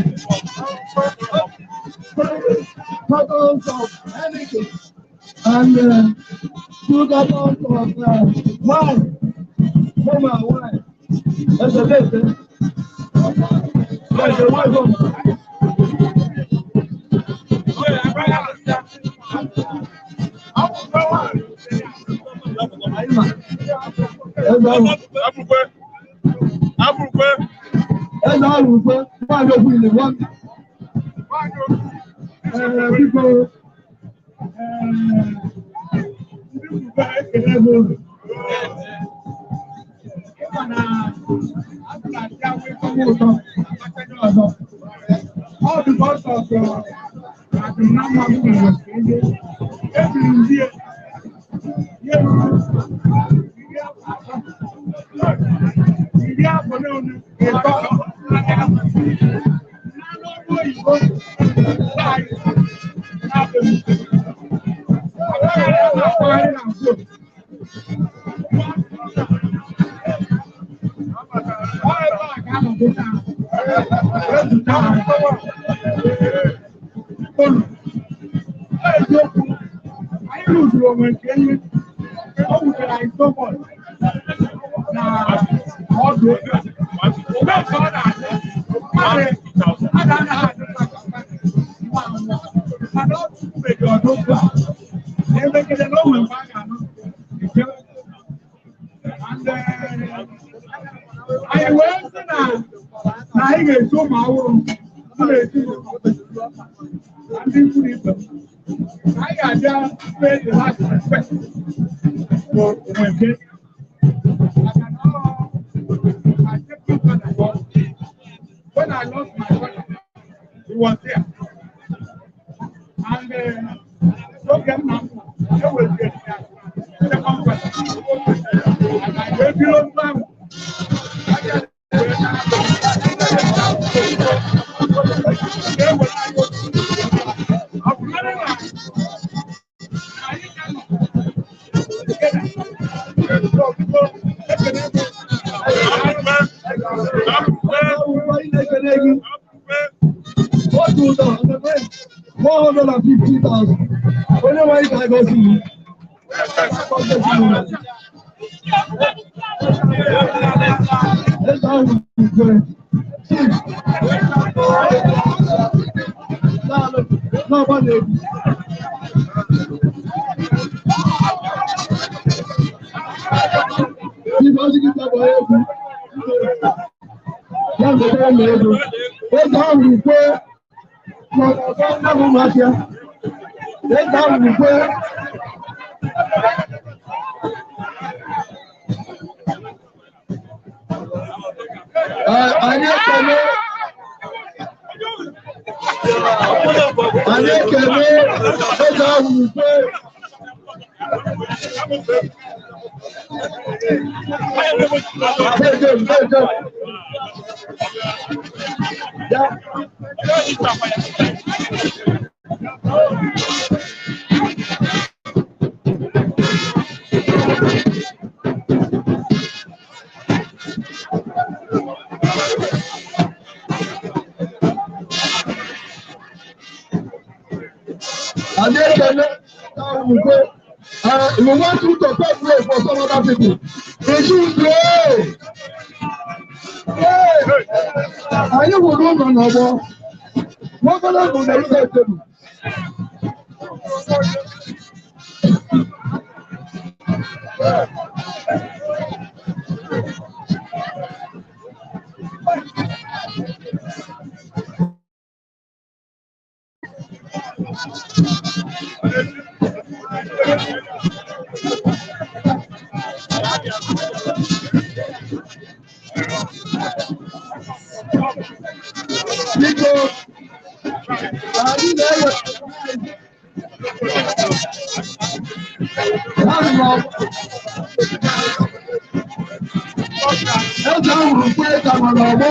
Cartons of anything and two cartons of wine, woman wine. That's a bit. Eh? That's a welcome. Eze ahụ ukwe, nwaanyị okwu ile nwa. Ee, biko, Ndị Ugwu ekele m unu. Ịma na a sị na ndị ahụ ịkọwa ụtọ akpata ọzọ. Ọ dị ka ọsọ ọsọ adịm na mma m nwere nke ndị ejiri m die ihe ruru 30 30 afọ na ole ịtọ n'anụ ọrụ oyibo anyị na-abịa Anyị wee sị na na anyị ga-esi ụmụ awụrụ mụ na ezinụlọ na ndị ikwu na ibe m. Na anyị ga-abịa pay the last respect to Onweke. Maka na ọ my second father was when I lost my father, he was there. And oge m na m eweziri ya second father. And I wee biri otu ahụ. Anyị na-ekele gị. Otu ụzọ, 150,000. Onye nwe anyị ga-agọzi gị. Gọzie gị. Eze ahụ ukwe. Chief. Daalụ. N'ọgba na-egwu. Chief, ọ sị gị bịa gbaa egwu. Ya gotere m ego. Eze ahụ ukwe Anyị ekele eze ahụ ukwe. Dejem, dejem. Ya. Anyị ekele ahụ ukwe. We want you to pave way for some other people. Eji ugbo. Anyị wụrụ ụlọ n'ọgbọ. Nwoke bụ na ike ekelu. Biko, anyị na-ewe eze ahụrụ kwe ka nọ n'ọgbọ.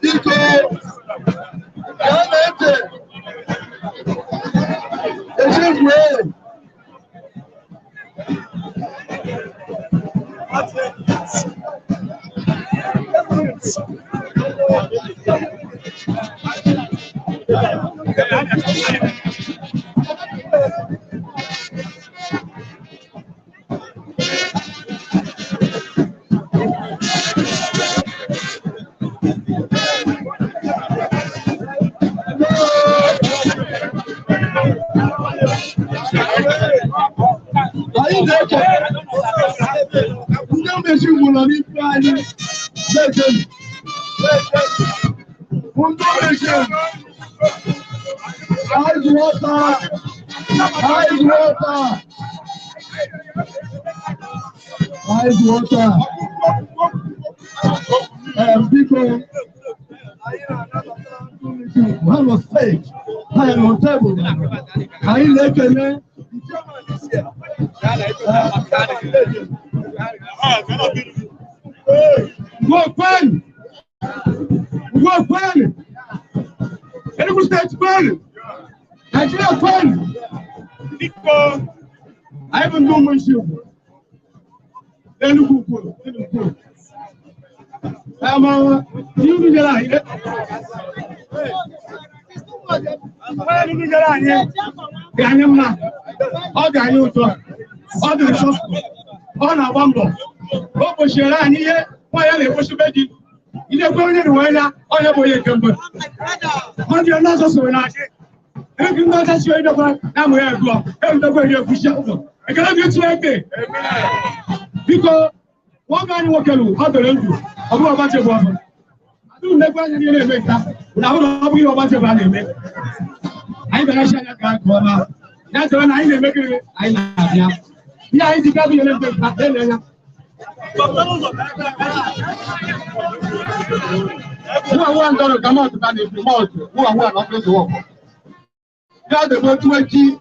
Biko, ya na-ete echefue. Anyị na-eche ndị mmechi gwụrụ n'ife anyị na-echenu. Ndị mmechi ice water, ice water, ice water. Biko, ha nọ stage, ha nọ tebụl, anyị na-ekele. Ngwo kwenu! Ngwo kwenu! Enugu Steeti kwenu! Nigeria kwenu! Anyị bụ ndị ụmụ isi ugwu. Enugu ukwu, Enugu ukwu. Ama ihe unu nyere anyị. Onye unu nyere anyị dị anyị mma. Ọ dị anyị ụtọ. Ọ dị ụtọ. Ọ na-agba mbọ. O kpochiere anyị ihe nwaanyị na-ekpochibe di. Ilekwe onye na anya onye bụ onye nke mbụ. Mmadụ ndị ọzọ soro na-achị. Ego ndị ọzọ si onye dọkwa na-amụ ya egụọ. Erutekwa eri ekwuchi ụzọ. Ekele gị Chineke. Biko, nwoke anyị nwoke lụ, ọ dọrọ ndụ, ọ bụghị ọgbachi bụ ọzọ. Adịghị mmekwa anya niile na-eme nta, na ahụ na ọ bụghị ọgbachi bụ a na-eme. Anyị bịara chi anya ka nke ọma. Ya chere na anyị na-eme gịnị, anyị na-abịa. Ihe anyị ji gabi nyere mpe nta, ele anya. Who are one dollar come out and if you want, who are one of the work? Ya the go 20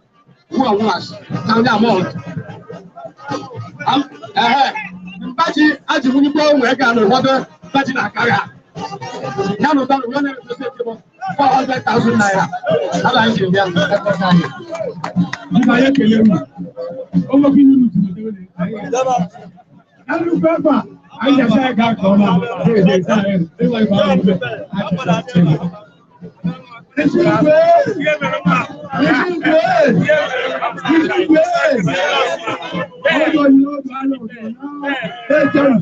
who are one na the amount. Am eh mbaji aji muni bo nwe ga no hodo mbaji na kara. Ya no dollar we na say 400,000 naira. Ala nji bịa. Biko anyị ekele unu. O nwekwa ihe unu tụrụ debe na na nnukwu ebe a, anyị ga-asị anyị gaa nke ọma. Isi igwe! Isi igwe! Ọjọ́ yìí ó bá lọ sọ̀rọ̀.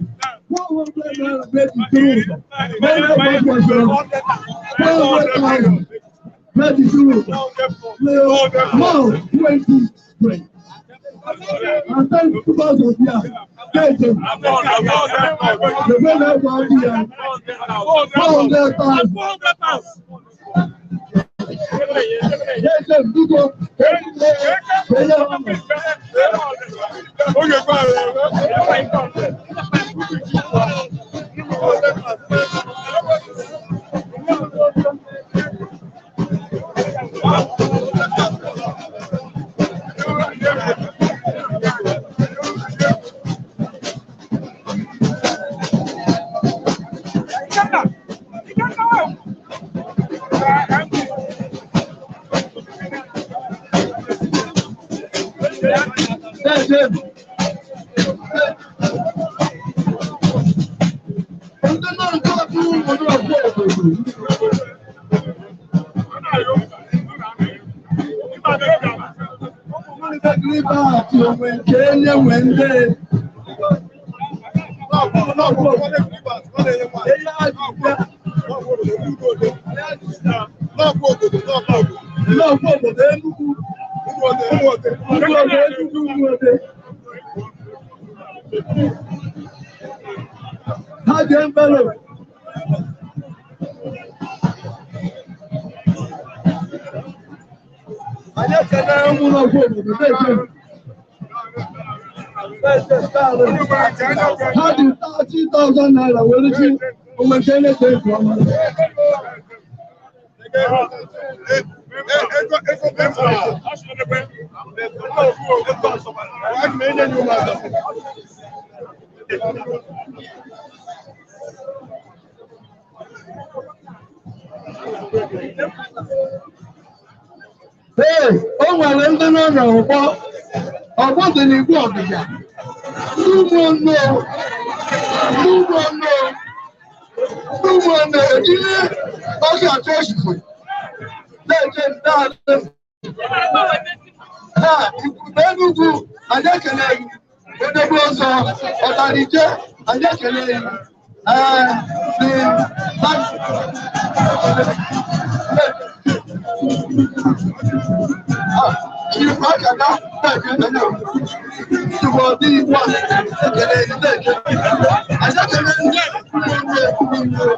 ₦400 méjì kúrò. 400,000 méjì kúrò. More 20. And then 2,000 here. Kéèké. The very next one here. 400,000. Kéèké biko. Kéèké. Kéèké. Ndị nọ nke ọkụ obodo ọkụ obodo. Ibe àti onwe nke enye nwe ndị n'ọkụ obodo Enugu. Ụmụode Enugu ụmụode. Ha ji envelope. Anyị ekele ụmụ n'ọkụ obodo na-eche. Ha ji 30,000 naira were chi onwe nke na-eche nke ọma. Ee, o nwere ndị nọ n'ọgbọ. Ọgbọ dị n'igwe ọdịda. Ndị ụmụ nne, ndị ụmụ nne, ndị ụmụ nne ejiri oge atụ osife na-eche naanị ha ikwube Enugwu. Anyị ekele gị. Edebe ọzọ ọtarije, anyị ekele gị. Ee, dị Chief Akada na-ekele Chukwu ọdị igwe a ekele gị na-eche. Anyị ekele ndị ụmụnne ụmụnne.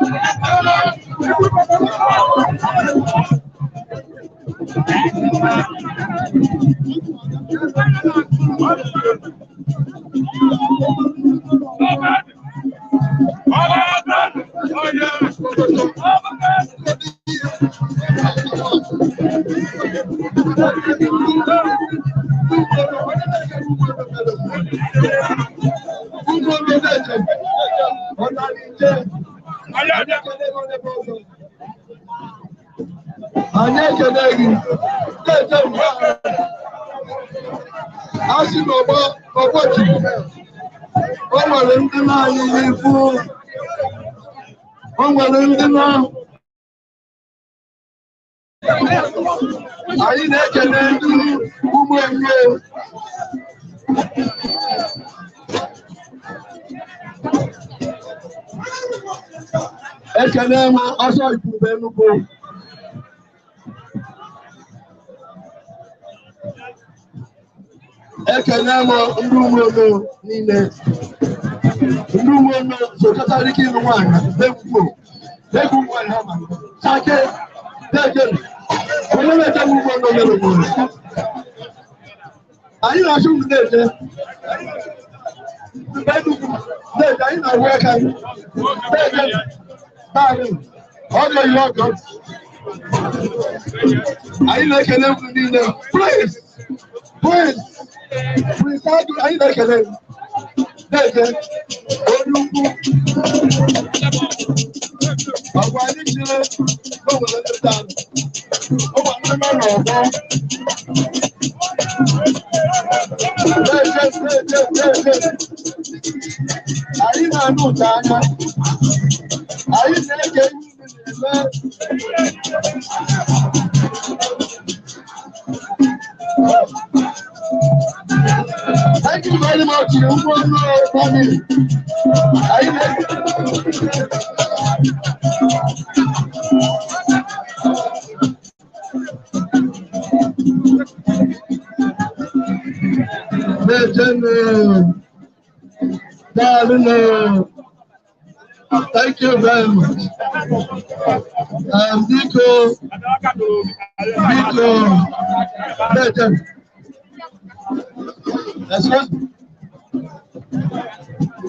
Anyị ekele gị na-eche mgbe a sị n'ọgbọ ọgbọ Chukwu o nwere ndị na-anyị n'ifu o nwere ndị na anyị na-ekele ndị ụmụ enwe. Ekele m ọsọ ikwube Enugu. Ekele m ndị ụmụ niile, ndị ụmụ sokọtara ike ịlụ nwaanyị na-egwu egwu nwaanyị ha ma sake na-eje onye na-eje m ụmụ mere obodo anyị na-achụ unu na-eje Enugu na-eje anyị na-ahụ aka anyị na-eje naanị ọgọ ihe ọgọ. Anyị na-ekele unu niile. Praise, praise, Prince Adu, anyị na-ekele unu na-eje onye ukwu ọgwa anyị chịrị n'onwere ndị taa ụmụ ndị nọ n'ọgbọ na-eje na-eje na-eje. Anyị na-anụ ụda anya anyị na-ege ihe unu na-eme. Etiti ụmụnne family. Anyị na na-ejenụ. Daalụnụ. Thank you very much. Biko, biko, na-ejenụ. Excuse me.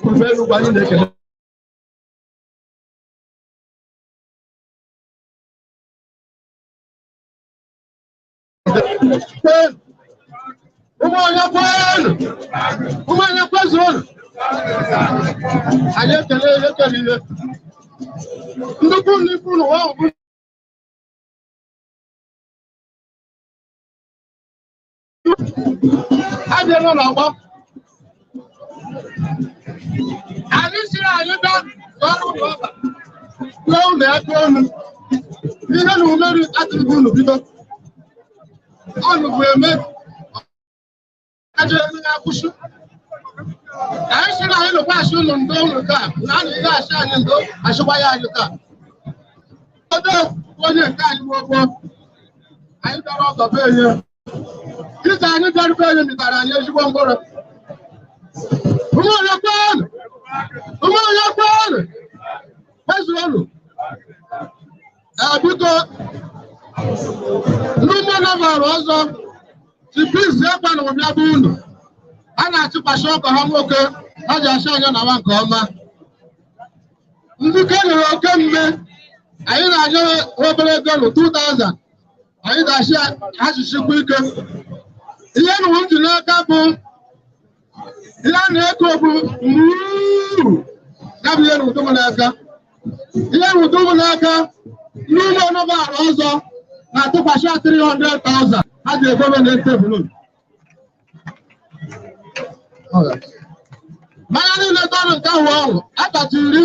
Ụgbọelu anyị na-ekele. Ụmụ onye kwenu! Ụmụ onye kwezuonu! Anyị ekele ekele ihe. Nnukwu nnukwu ụlọ ahụ bụ abịala n'ọgbọ. Anyị siri anyị bịa ọrụ ụlọ ọba. Tụọ ụlọ ya tụọ ọnụ. Ihe na umeri atụrụ unu bido. Ọnụ bụ eme. Ajọ eme na-akwụsị. Anyị siri anyị lụkwa asị ụlọ ndo ụlọ taa. Na anyị ga-asị anyị ndo asịkwa ya anyị taa. Odo onye nke anyị gbogbo. Anyị bịara ọgọ be enye. Dịka anyị bịara be enye mịtara anyị ezigbo mkpụrụ. Ụmụ onye kwenụ! Ụmụ onye kwenụ! Kwezuonụ! Ee, biko, ndị ụmụnne bara ọzọ tipis ekwenụ bịa bụ unu. A na-achịkwasị ọkọ ha nwoke ha ji asị anya nawa nke ọma. Ndị kenyere oke mme anyị na-anye obere ego nụ 2000 anyị ga-asị asịsịkwa ike. Ihe nụrụ m ji n'aka bụ ihe a na-eko bụ muu ya bụ ihe nụrụ m n'aka. Ihe nụrụ m n'aka ndị ụmụ ọnụbara ọzọ na-atụkwasị 300,000 ha ji egobe na tebụl. Mmanya niile tọrọ nke ahụ ọhụụ akpati iri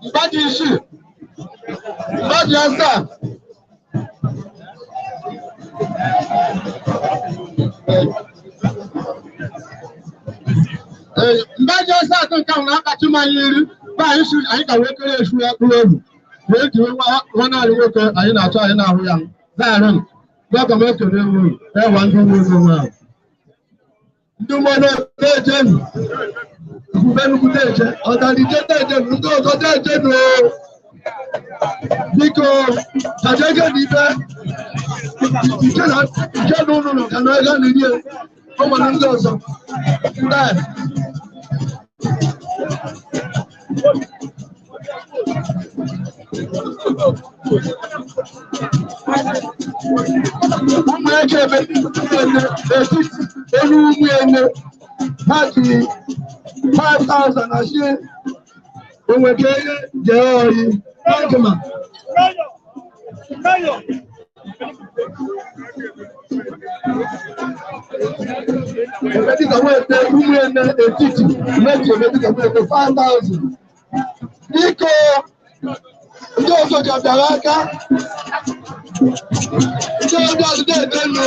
mgbaji isii mgbaji asaa ee mgbaji asaa atọ nke ahụ na-akpachi mmanya iri ba anyị si anyị ka wee kere esu ya kpụrụ egwu wee jiri nwa naanị nwoke anyị na-achọ anyị na-ahụ ya zaghara m dọka m ekele ewu ewa ndị ụmụ ụmụ ahụ Ndị mmadụ na-ejenu, ebube nnukwu na-eje, ọdanije na-ejenu, ndị ọzọ na-ejenu o. Biko, kajege n'ibe, ike na ike na ụlọ ka na ego na rie, o nwere ndị ọzọ. Ndị a. Ụmụ eke ebe etiti elu ụmụ ene ha ji 5,000 asị onweke jee oyi agụma. Ebedika nwete ụmụ ene etiti meji ebedika nwete 5,000. Biko ndị ọzọ ka bịara aka ndị ọzọ adịghị ede nụ.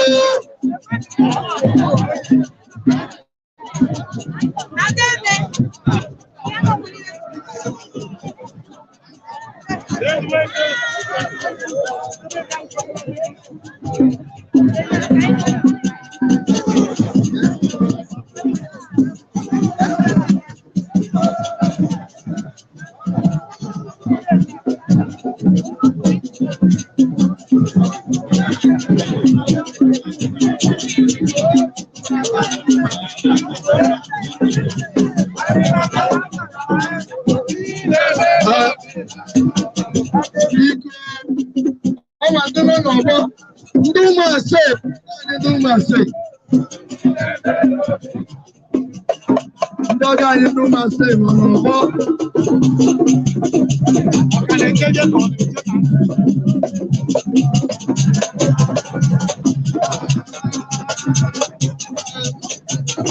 Biko, ọnwa ndị nọ n'ọgbọ, ndị ụmụ ase, ndị ụmụ ase. Ndị ọgọ anyị ndị ụmụ ase nọ n'ọgbọ.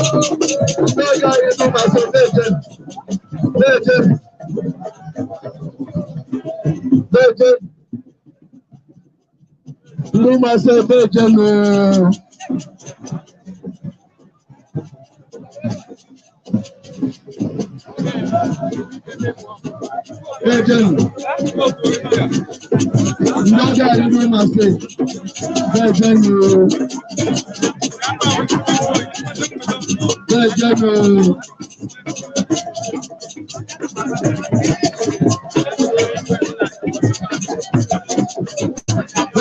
Ndị ọgọ anyị ndị ụmụ ase na-eje, na-eje, na-eje. Ndị ụmụ ase na-eje nụ. Ejenu. Ndị ọjọọ anyị na steeti. Ejenu. Ejenu.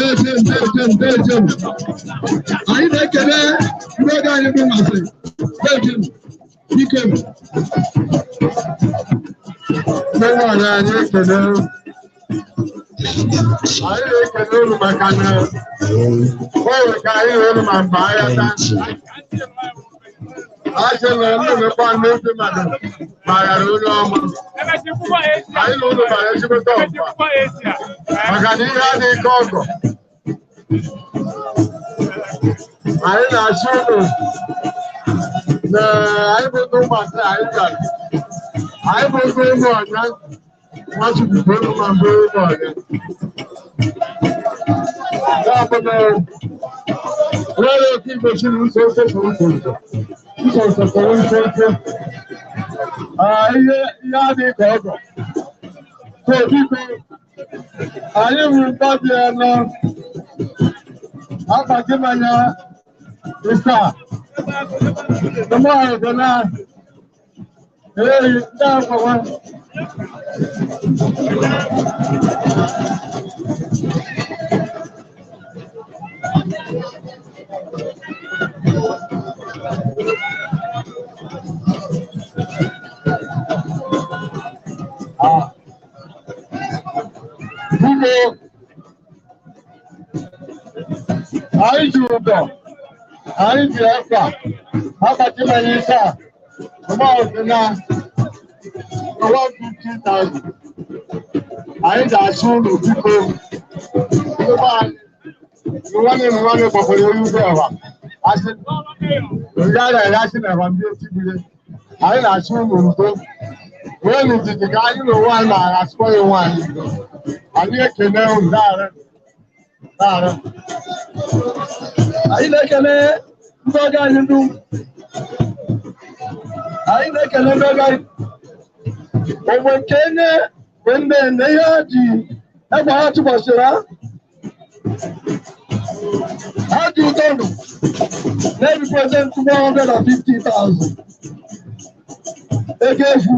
Ejenu, ejenu, ejenu. Anyị na-ekele ndị ọjọọ anyị bụ na steeti. Ejenu. Biko. Ndị nwaanyị anyị ekele anyị na-ekele unu maka na o nwere ka anyị hụrụ ma mgbe ahịa taa. A sị na ndị mekwa ndị mmadụ maghara onye ọma. Anyị na unu bara ezigbote ọgba maka na ihe adịghị ka ọgọ. Anyị na-asị unu na anyị bụ ndị ụmụaka anyị bịara. Anyị bụ ndị ụmụ ọnya Nwachukwu bụ ụmụ ma bụ ụmụ ọnya. Ya bụ na nwere oke igbochi na ụzọ ofe ka ụzọ ụzọ. Ụzọ ụzọ kọrọ nso nso. Ihe ihe adịghị ka ọgọ. So biko, anyị nwere mkpabi anọ akpati mmanya ịsaa. Ndị ahụ ga na ee ndị agwawa. Biko, anyị ji ụdọ, anyị ji ekpa, akpati mmanya ịsaa, mgbe na 150,000. Anyị ga-asị ụlọ biko, ndị be anyị, nwanne m nwanne gbakwara elu ụzọ ọha. Asị, ndị a na-ere asị na ndị etigbule. Anyị na-asị ụlọ ndo. Wee n'etiti ka anyị na onwe anyị na-agha asịkwa ya onwe anyị ndo. Anyị ekele unu daarị. Daarị. Anyị na-ekele ndị ọgọ anyị dum. Anyị na-ekele ndị ọgọ anyị. Ogbe nke enye bụ ndị na ihe ha ji egbe ha tụkwasịrị ha. Ha ji ụtọ nụ na-represent 150,000. Ego efu.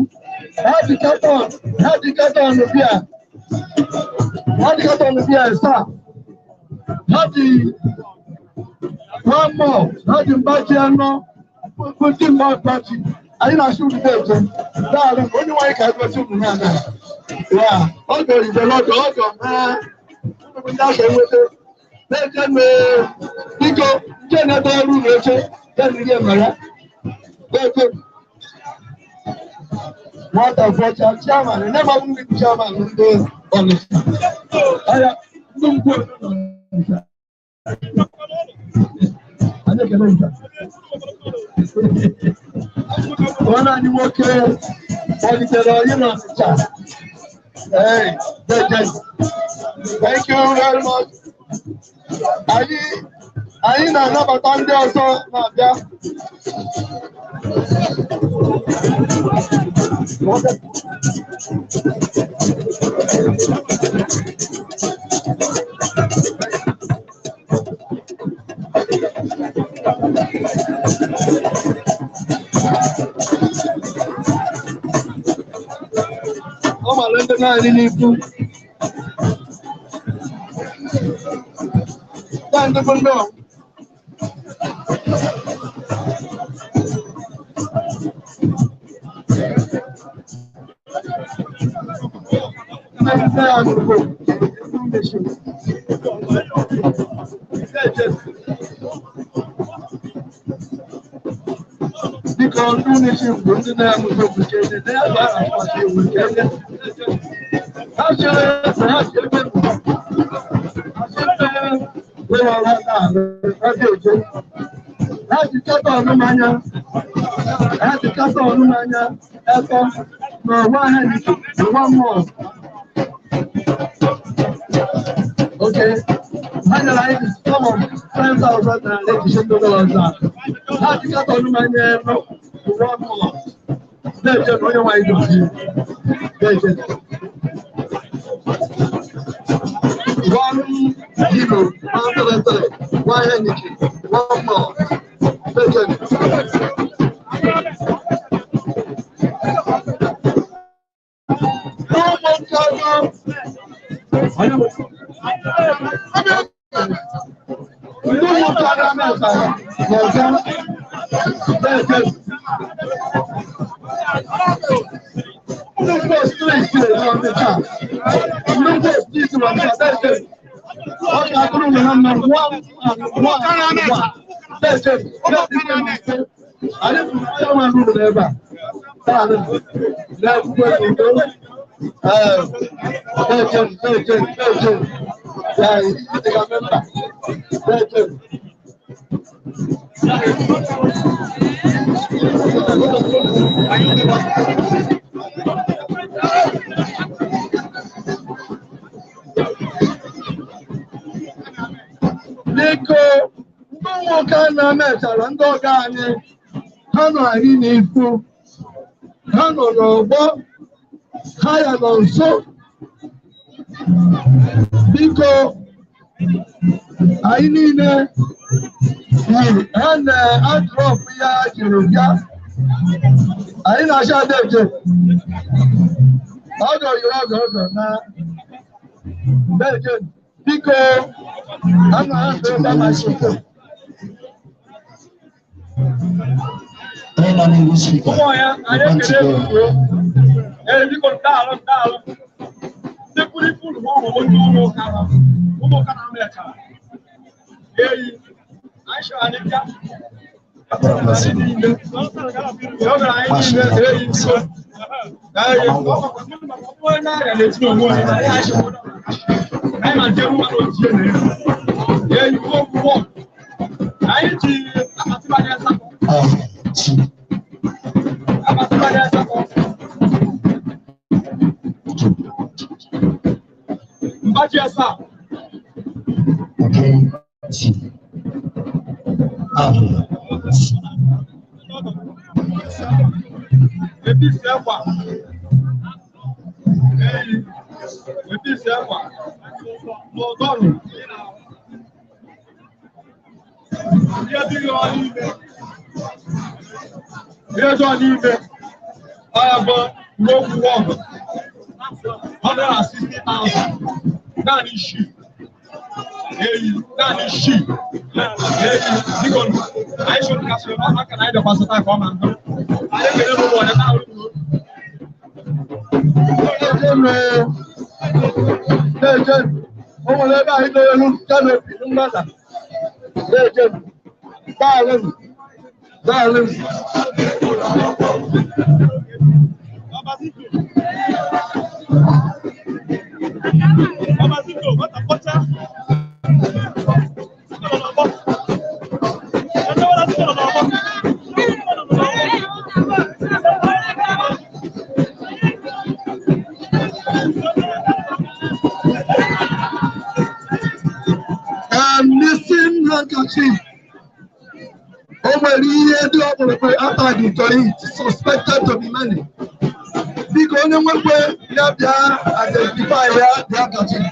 Ha ji katọn ha ji katọn bịa. Ha ji katọn bịa asaa. Ha ji one more. Ha ji mgbaji anọ. Ndị mgbaji. Anyị na-asị unu na-eje. Daalụ, onye nwaanyị ka egosi unu na ana. Ya, ọgọ ibe n'ọgọ ọgọ ha. Unu bụ ndị aka enweta. Na-eje mee biko nke na-ebe ọrụ unu eche ya na ihe mere. Na-eje. Nwata fọcha chairman, na-agba ndị chairman ndị Ọnịsha. Aya, ndị nkwụ Ọnịsha. Anyị ekele nta. Nwanne anyị nwoke kpọlitere onye n'Ọnịcha. Hey, deje. Thank you very much. Anyị anyị na-anabata ndị ọzọ na-abịa. Ọ mara ndị naanị n'ibu. Ya ndị bụ ndị ọ. Ndị nne ya gụrụ Biko ndị na-eche mgbe ndị na-amụta okwuche ndị na-aba akpọchi ewu nke ndị ha chere na ha si ebe ha ji kata ọnụmanya ha ji kata ọnụmanya ẹtọ na ọgba ahịa n'ike ọgba mmụọ. Okay, ha nyere anyị sum of 10,000 naira ejiche ndị obere ọzọ. Ha ji katọn mmanya elu uwe ọnụ ụlọ. Na-eche na onye nwaanyị dozie. Na-eche. 1 0 1 3 3 1 Heineken, 1 more. Na-eche. Ndị ụmụntakịrị mechara n'ọzọ na-eche. Nnukwu steeti n'Ọnịcha. Nnukwu steeti n'Ọnịcha na-eche. Ọ ga-abụrụ na ha mma nwa nwa nwa na-eche. Anyị bụ ndị nwe ruru n'ebe a. Taa na-ekwukwe udo. Ee, na-eche na-eche na-eche. Ya, dịka memba. Na-eche. Biko, ndị nwoke a na-emechara ndị ọga anyị, ha nọ anyị n'ifu, ha nọ n'ọgbọ, ha ya nọ nso. Biko, anyị niile yi ha na-adrọpụ ya jiri bịa. Anyị na-achọ adeje. Ọgọ yiri ọgọ ọgọ na deje. Biko, a na-ahapụ ebe a machite. Onye nọ n'ihu speaker, Ụmụ ya, anyị we want to ekele go. unu. Ee, biko daalụ daalụ. Ndị kwuru ifu unu bụ ụmụ ndị ụmụ ụka ha. Ụmụ ụka na Amerịka. Eyi, anyị chọrọ anyị bịa. Anyị niile. Ọ gara anyị niile eyi biko. Ee, ọ na-arịa n'etiti onwe onye na ya achịkwa. Anyị ma njem mmadụ ochie na ya. Eyi, okwu wọ. Anyị ji akpatị banye asatọ. Two, Akpatị banye asatọ. Mbaji asaa. okay, two. Two. Ebi isi akwa. Eyi, ebi isi akwa. N'ụdọrụ. Ihe dị ọ n'ime. Ihe dị ọ n'ime. Ọ ya bụ n'okwu ọgụ. 160,000. Naanị isii. Eyi, naanị isii. Eyi, biko, anyị chọrọ ka sịrị maka na anyị dọkwasị taa ka ọ ma ndụ. Anyị ekele n'ụlọ ọnya taa ụlọ. Na-eche, o nwere ebe anyị dọrọ kanopi mgbada. Na-eche, daalụ, daalụ. Missing handkerchief. O nwere ihe dị ọkpụrụkpụ atagi to it, suspected to be money. Biko onye nwekwe ya bịa identify ya the handkerchief.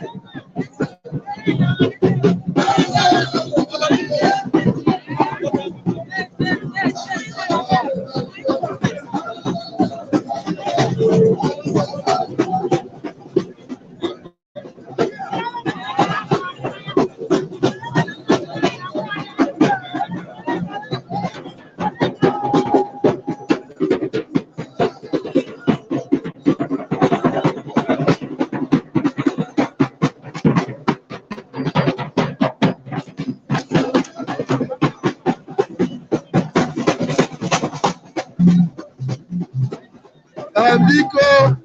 Biko,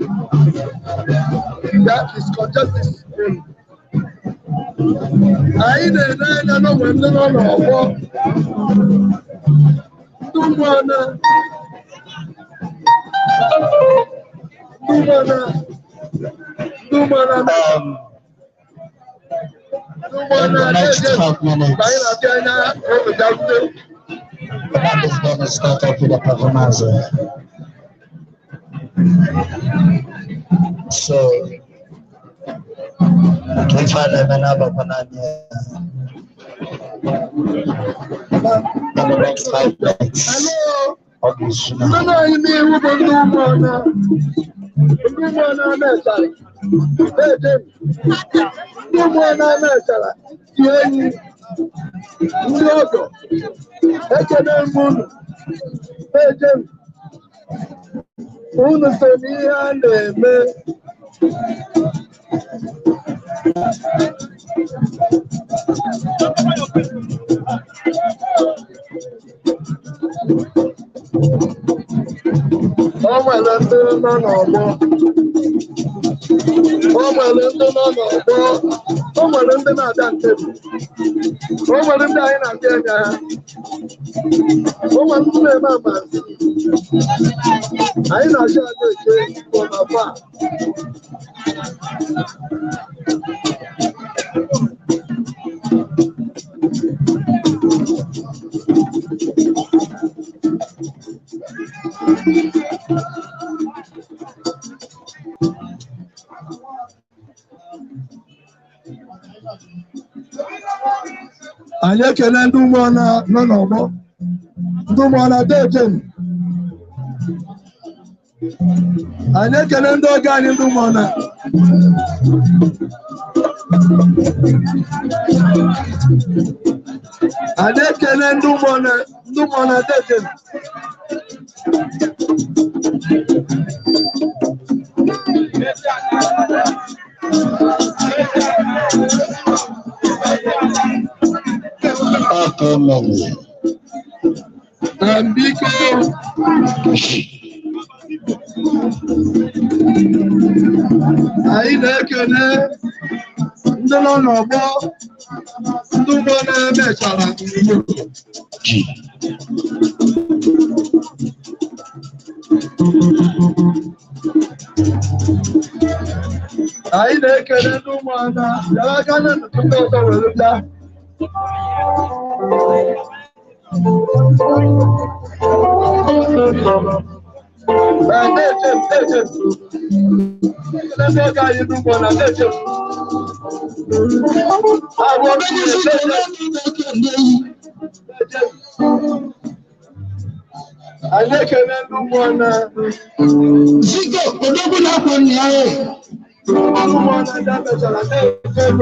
that is congested. Anyị na-ene anya n'ogbe ndị nọ n'ọgbọ, ndị ụmụana, ndị ụmụana, ndị ụmụana. In the next 5 minutes, Anyị na-abịa anya unu bịarute. The band is going to start up with a performance. So, ife a na-eme n'abalị n'anya in the next 5 minutes, Hello. ọ ga-esu na Ndị nọ anyị n'ihu bụ ndị ụmụọna. Ndị ụmụọna mechara. Na-eje. Ndị ụmụọna mechara. Ndị enyi. Ndị ọgọ. Ekene m unu. Na-eje m. Unu so n'ihe a na-eme. O nwere ndị nọ n'ọgbọ. O nwere ndị nọ n'ọgbọ. O nwere ndị na-abịa ntebụl. O nwere ndị anyị na-abịa anya ha. O nwere ndị na-eme amasị. Anyị na-achọ aga eche bụ na fa. Anyị ekele ndị ụmụọna nọ n'ọgbọ. Ndị ụmụọna dejem. Anyị ekele ndị ọgọ anyị ndị ụmụọna. Anyị ekele ndị ụmụọna, ndị ụmụọna dejem. Ọkụ mere. Na biko, anyị na-ekele ndị nọ n'ọgbọ, ndị ụgbọ na-emechara. Ji. Anyị na-ekele ndị ụmụada bịara aka na ndị ọzọ were bịa. Ee, na-eche m, na-eche m. Ekele ndị ọgọ anyị ndị ụmụada na-eche m. Agwa m na-eche m, na-eche m. Anyị ekele ndị ụmụada. Ziko, odogwu na-akwụ nna ya e. Ụmụada ndị mechara na-eche m.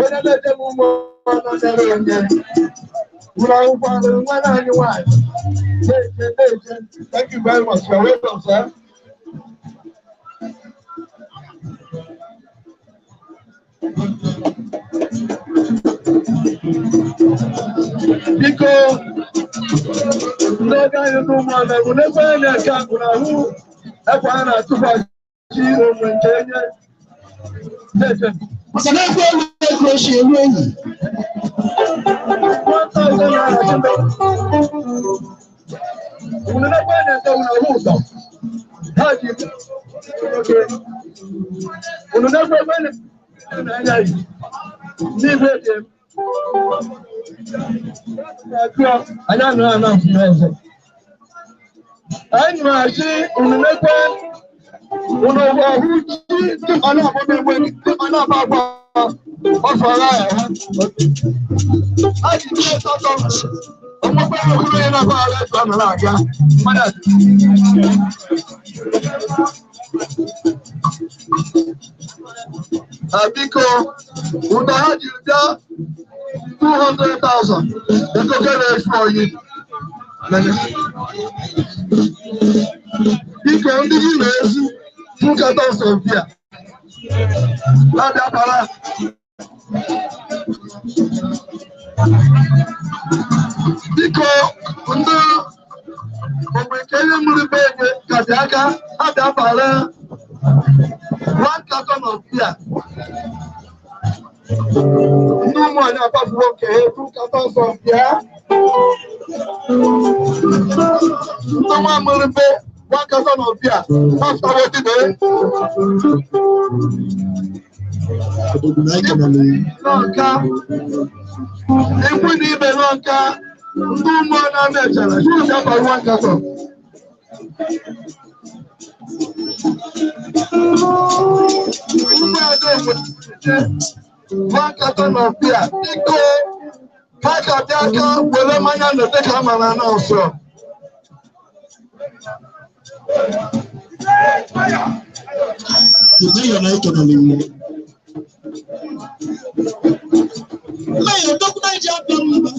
Onye na-eche m ụmụada mere onye. Ụlọ akwụkwọ ahụ nwanne anyị nwanyị. Na-eche, na-eche. Thank you very much. You're welcome, sir. Biko, ndị ọga anyị ndị ụmụada bụ n'ekwe anyị na-eke akụ na ahụ ekwe a na-atụkwasị onwe nke enye. Na-eche. Maka na ekwe elu ego oshi eru enyi. ₦1,000 chimbe. Unu na-ekwe na-eke unu ahụ ụtọ. Ha ji oke. Unu na-ekwe ekwe na-anya yi. Ndị igwe dị m. Anyị anụrụ ana mfe ọzọ. Anyị na-achị unu na-ekwe unu ọhụ chi tupu na-akpọ egbe tupu na-akpọ akwa ọsọ agha ya ha. Ha ji ndị asatọ ọmụkpa ọhụrụ ya na-akpọ agha etu a nọrọ aga mmadụ atọ. Ah, biko, ụdọ ha jiri bịa 200,000 ego na-efu oyi. Biko, ndị gị na-ezu two cartons of beer. Na-abịa bara. Biko, ndị mgbe nke ihe mmiri be enye ka dị aka ha bịa bara one carton of beer. Ndị ụmụ anyị akpafuo nke ha two cartons of beer. Ndị nwa mmiri be one carton of beer. Pastor wetin dey? Odogwu na anyị kelere. N'ọka, ikwu na ibe n'ọka, ndị ụmụnna mechara, Jude agbara nwa nkatọ. Ụmụada obodo nwa nkatọ na ọbịa, biko, ha ka bịa aka were mmanya na ete ka a mara na ọsọ. The mayor na anyị kelere. Mayor, odogwu na ji abịa mma.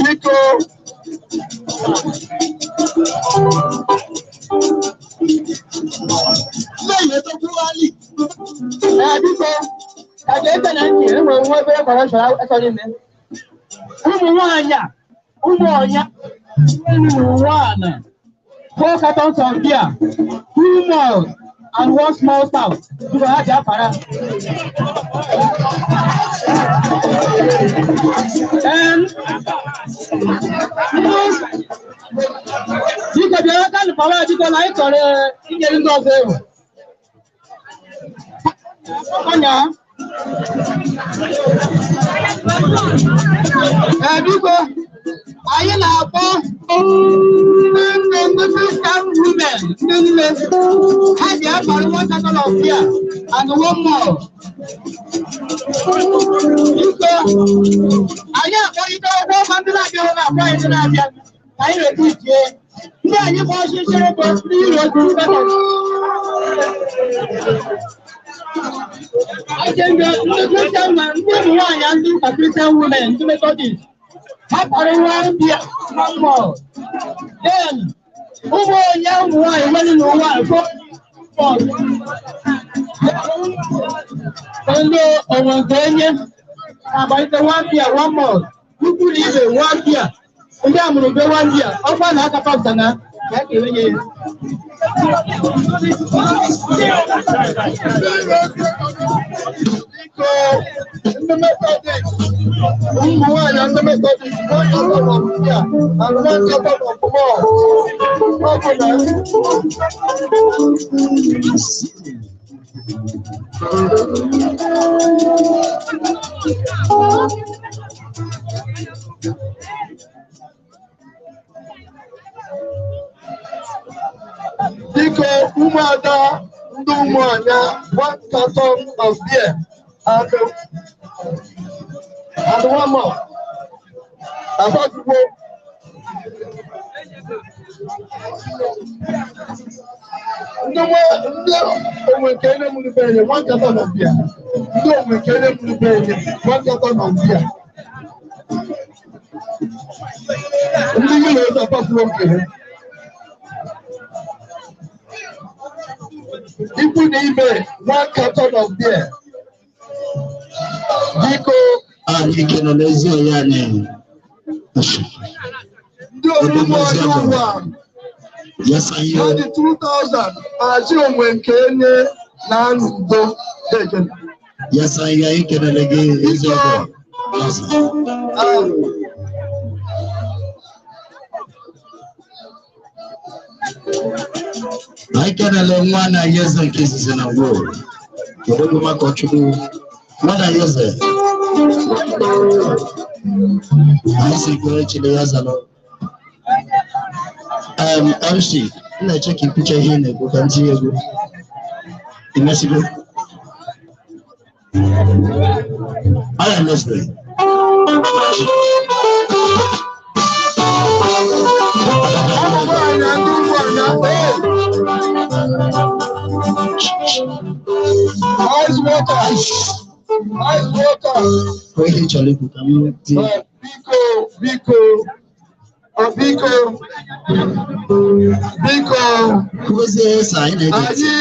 Biko, Mayor, odogwu Ali. Ee, biko, ka ga-ete na ntị, enwere nwa obere kọrọshọn achọrọ ime. Ụmụ nwaanyị a, ụmụ ọnya, ụmụ nwaanyị, four cartons of beer, two malt, and one small stout. Biko ha ji afara. Biko bịara aka nụkpara biko na anyị chọrọ inyere ndị ọzọ ewu. Ọnya. Ee, biko, anyị na-akpọ ndị nne ndị Christian women, ndị nne, ha ji abalị one carton of beer and one more. Biko, anyị akpọlite ụgwọ ọma ndị na-abịa ụlọ akpọ anyị ndị na-abịa ka anyị weta ichie. Ndị anyị bụ ọchịchịrị bụ ndị iro otu ndị Christian ma ndị ụmụ nwaanyị ndị ụka Christian women ndị Methodist ha kpọrọ nwa bịa one more. Then ụmụ onye ụmụ nwaanyị nwere n'ụwa ndị onwe nke onye na-agbalite one beer one more ukwu na ibe one beer ndị a mụrụ be one beer ọkwa na aka pasta na ka a ga-enye ya. Biko, ndị Methodist, ụmụ nwaanyị ndị Methodist, one carton of beer and one carton of malt. Ọ bụ na Biko, ụmụada ndị ụmụanya, one carton of beer and one more. Asatugbo. Ndị ndị onwe nke onye mụrụ be enye, one carton of beer. Ndị onwe nke onye mụrụ be enye, one carton of beer. Ndị gị na-eze apapụrụ nke ha. Ikwu na ibe, one carton of beer. Biko, Anyị kelere ezi ọyị anyị. Ndị orugbo onye ụwa Yes, anyị. Ha dị 2000 azi onwe nke enye na udo dejen. Yes, anyị kelere gị ezi ọgọ. Yes. Anyị kelere nwa na eze nke izizi na gboo. Odogwu maka Chukwu. Nwa na eze. Anyị si kwere chile ya zalọ. MC, m na-eche ka ikwucha ihe ị na-ekwu ka m tinye egwu. Imesigo? I am listening. Ụmụ nwaanyị ndị ụmụanya, ee. Ice water. Ice water. Kwuo ihe ị chọrọ ikwu ka m tinye. Biko, biko, ọ biko, biko. Kwuozie ese anyị na-ege ntị.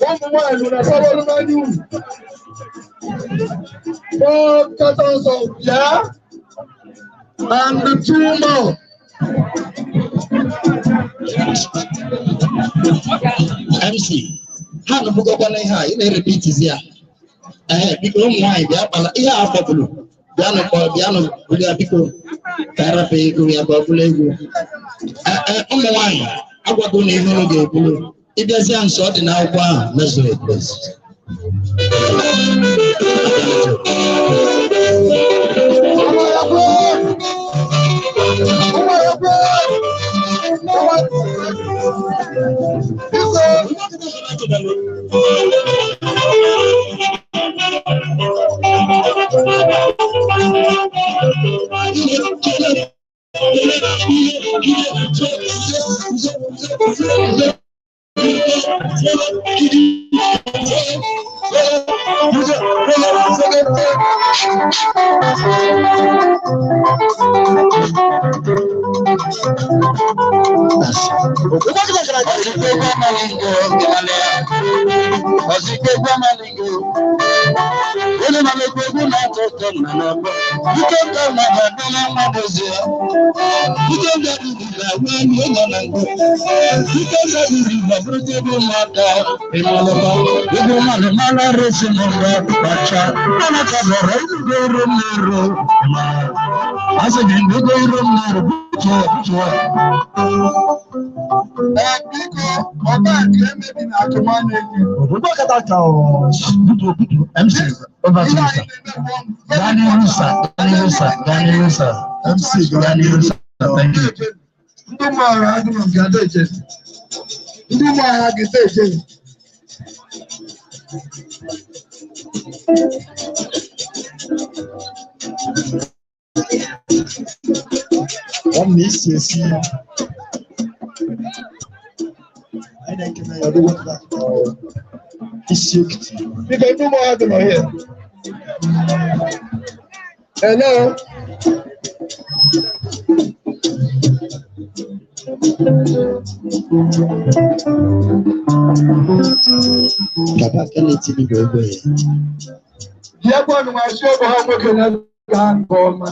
Anyị ụmụ nwaanyị na-asawalụ n'anya unu. Four cartons of beer and two more. MC, ha nụbụgokwana ihe a, ị na-erepitizi ya. Ee, biko ụmụ nwaanyị bịa kpala ihe a fọbụrụ. Bịanụ kpọọ, bịanụ buru ya biko. Ka arapụ ego ya ka ọ bụrụ egwu. Ụmụ nwaanyị agwago na ihe unu ga-ekwuru. Ịbịazịa nso ọ dị n'akwụkwọ ahụ mezuru please. MC, over to you, sir. Gani Rusa, MC, Gani Rusa, thank you. Ndị ụmụagha adịghị nke ada eche. Ndị ụmụagha gị eche. Ọ na isi esi. Anyị na-ekene ya ọdụgwọ isi ekiti. Biko ndị ụmụagha dị nọ here. Hello. Gaba Kenneth bụ egbe ya. Bịakwanụ ma si ọgọ ha nwoke na ga nke ọma.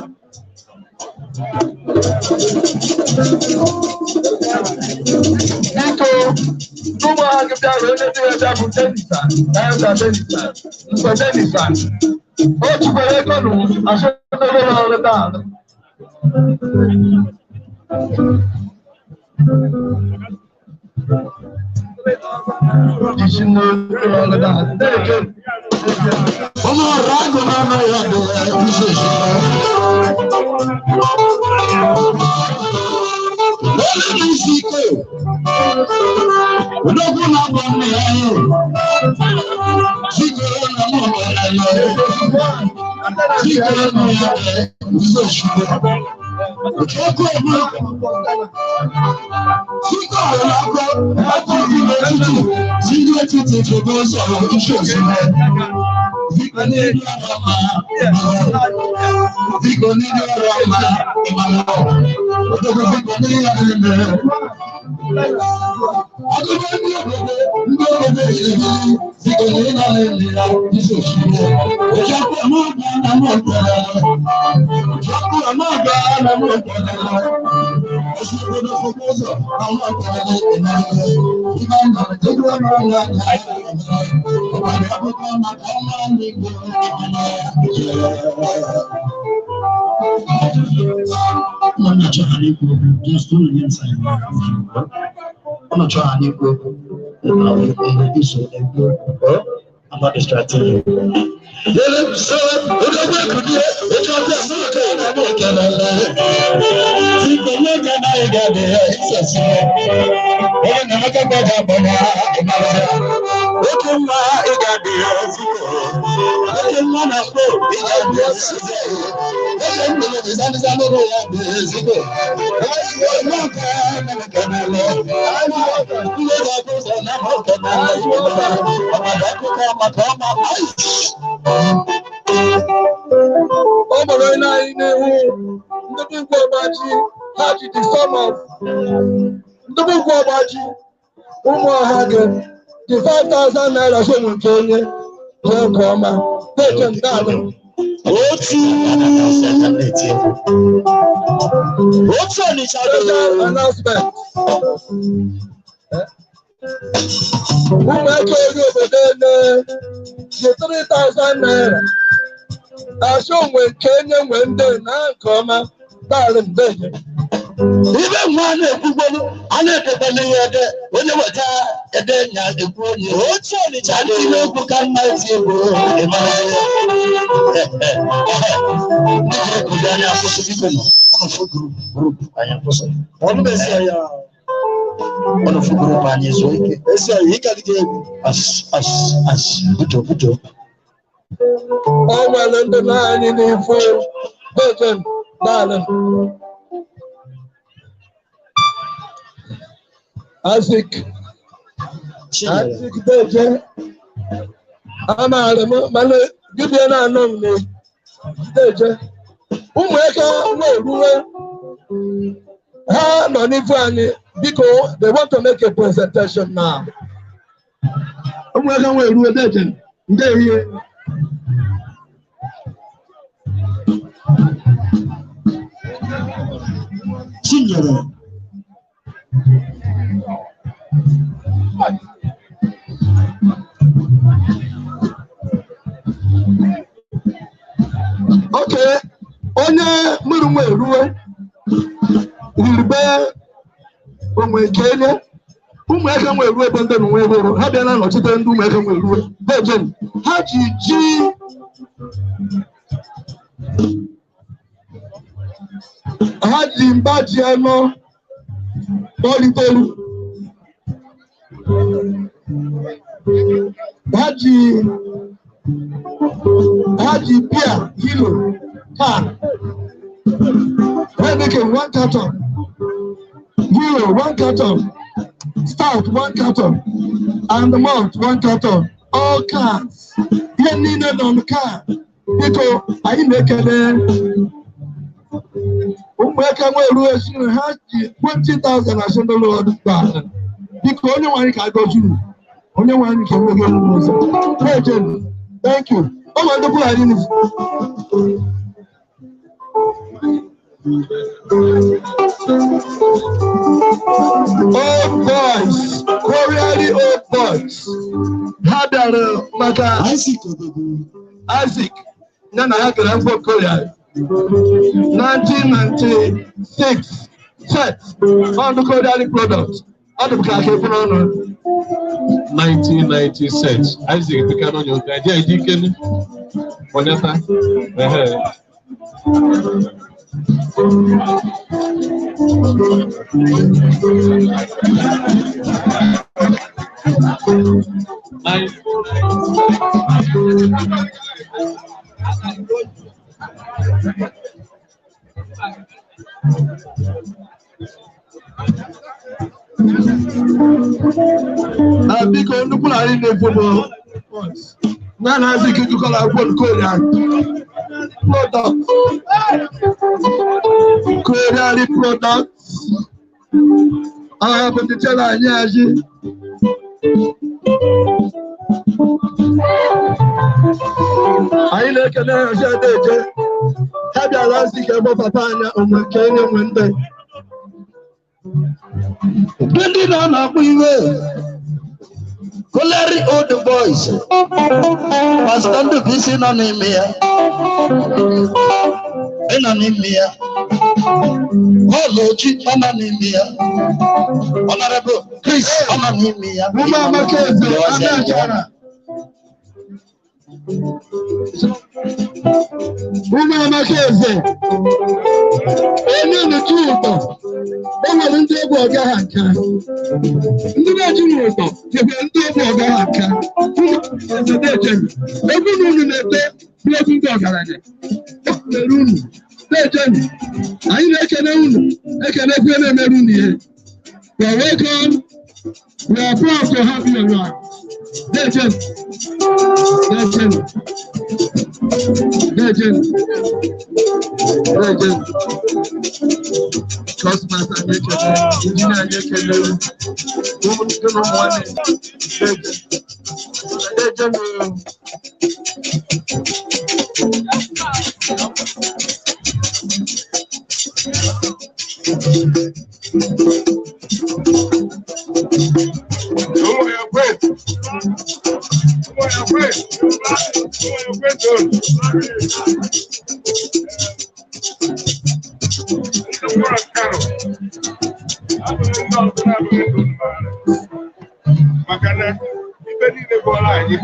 Biko, ndị ụmụagha gị bịara onye dị ya bụ Denisa, Elda Denisa, Nsọ Denisa. O jikwara ego nụ asọmpi ha ọrụ taa. Jisi n'olu ọrụ taa. Na-eje. Ọmọ ọ̀rọ̀ àgọ́ máa ń yọ ọdún ẹ̀kúṣe ìṣúná. Lórí mi sí ike, ológun náà bọ̀ ní ayé. Síkè ọ̀nà mọ̀ ọ̀rọ̀ ayé. Síkè ọ̀nà ẹ̀kúṣe ìṣúná. Òjòkó ọmọ síkè ọ̀rọ̀ akọ ẹ̀kọ́ ìlú tútù síkè títí fògbó sọ̀rọ̀ iṣẹ́ òṣùnà. Biko nínú ọ̀rọ̀ ọ̀ma ìmọ̀lá òdòdó biko nínú ọ̀rọ̀ ìmọ̀lá. Ọdún ní òdòdó ní òdòdó ìdílé biko nínú ọ̀rọ̀ ìlera níṣòṣìṣẹ́. Òjòkó ọmọ ọ̀gá ọmọ ọ̀gá òjòkó ọmọ ọ̀gá ọmọ ọ̀gá oṣù òdòdó fògbósọ̀ ọmọ ọ̀gá ìmọ̀lá ìmọ̀lá ìdókòwò ọmọ ọ̀gá I'm not distracting you. Ọ gbara onye anyị n'ihu ndị bụ ukwu ọgbaji ha ji the sum of ndị bụ ukwu ọgbaji ụmụ ọha gị the 5,000 naira so nke onye jee nke ọma na-eche nke alụ. Otu otu Ọnịcha Special announcement. Ụmụaka ori obodo ene ji 3,000 naira. Asọ nwe nke enye nwe ndị na nke ọma. Daalụ ndeje. Ibe nwa na-ekwugbolu a na-edebe n'ihe ede onye weta ede nya ekwu onye otu Ọnịcha ndị okwu ka mma eti egwu ịmara ya. Ndị grupu anyị akwụsị biko nọ ụnụ fụ grupu anyị akwụsị. Ọnụ bụ esi ya. Ụnụ fụ grupu anyị zuo ike. Esi ya ịkarịga egwu. As as as buto buto. Ọ nwere ndị naanị n'ifu. Deje daalụ. Isaac Chinyere. Isaac deje. Amaara m mana dibịa na-anọ m na deje. Ụmụaka na-eruwe ha nọ n'ifu anyị biko they want to make a presentation now. Ụmụaka nwe eruwe deje nde ihe. Chinyere. Okay, onye mụrụ nwa eruwe riribe onwe nke enye ụmụaka nwe eruwe bụ ndị nwe hụrụ ha bịa na-anọchite ndị ụmụaka nwe eruwe dejen ha ji ji ha ji mba ji anọ kpọlitelu ha ji ha ji bia hilo can Heineken one carton hero one carton stout one carton and malt one carton all cans ihe niile nọ na can biko anyị na-ekele ụmụaka nwe ruo ezinụlọ ha ji 20,000 asị ndị ụlọ ọrụ gbara biko onye nwe anyị ka agọzi unu onye nwe anyị ka enweghị unu ụzọ na-ejenu thank you ọ ma ndị Fulani nụ. Old boys, Korean old boys. Ha bịara maka Isaac Odogwu. Isaac ya na ha gara mkpọ Korea 1996 set ọnụ Korean product ọ dị m ka aka efu n'ọnụ. 1996 Isaac Pekano Nyoka Nigeria Ejikene Onyata Ehe. Nine- Ah, biko nnukwu na anyị na-ekwu bụ na na Isaac jikọrọ akwụkwọ Korean product Korean product agha bụ ndị chere anyị ajị anyị na-ekele ha si ada eje ha bịara Isaac ebe papa anya onwe nke enye nwe ndị Ndị nọ na-akpụ iwe. Koleri old boys. Pastor Ndubuisi nọ n'ime ya. Ị nọ n'ime ya. Paul Oji ọ nọ n'ime ya. Honorable Chris ọ nọ n'ime ya. Ụmụ Amaka Eze, Amachara. Ụmụ Amaka Eze, onye na-eji ụtọ, o nwere ndị egwu ọga ha nka. Ndị na-ejighị ụtọ jikwa ndị egwu ọga ha nka. Ụmụ Eze na-ejenu. Egwu na unu na-ete bụ egwu ndị ọgaranya. O mere unu na-ejenu. Anyị na-ekene unu, ekenekwe na-emere unu ihe. You are welcome. We are proud to have you around. Dejen. Dejen. Dejen. Dejen. Cosmas anyị ekele, injinia anyị ekele, ụmụ ndị na ụmụ nwanne. Dejen. Dejen. Ụmụ ya kwe. Ụmụ ya kwe. Ụmụ ya kwe tolu. ọzọ na-abụghị ndụ maara maka na ibe niile bụọla anyị,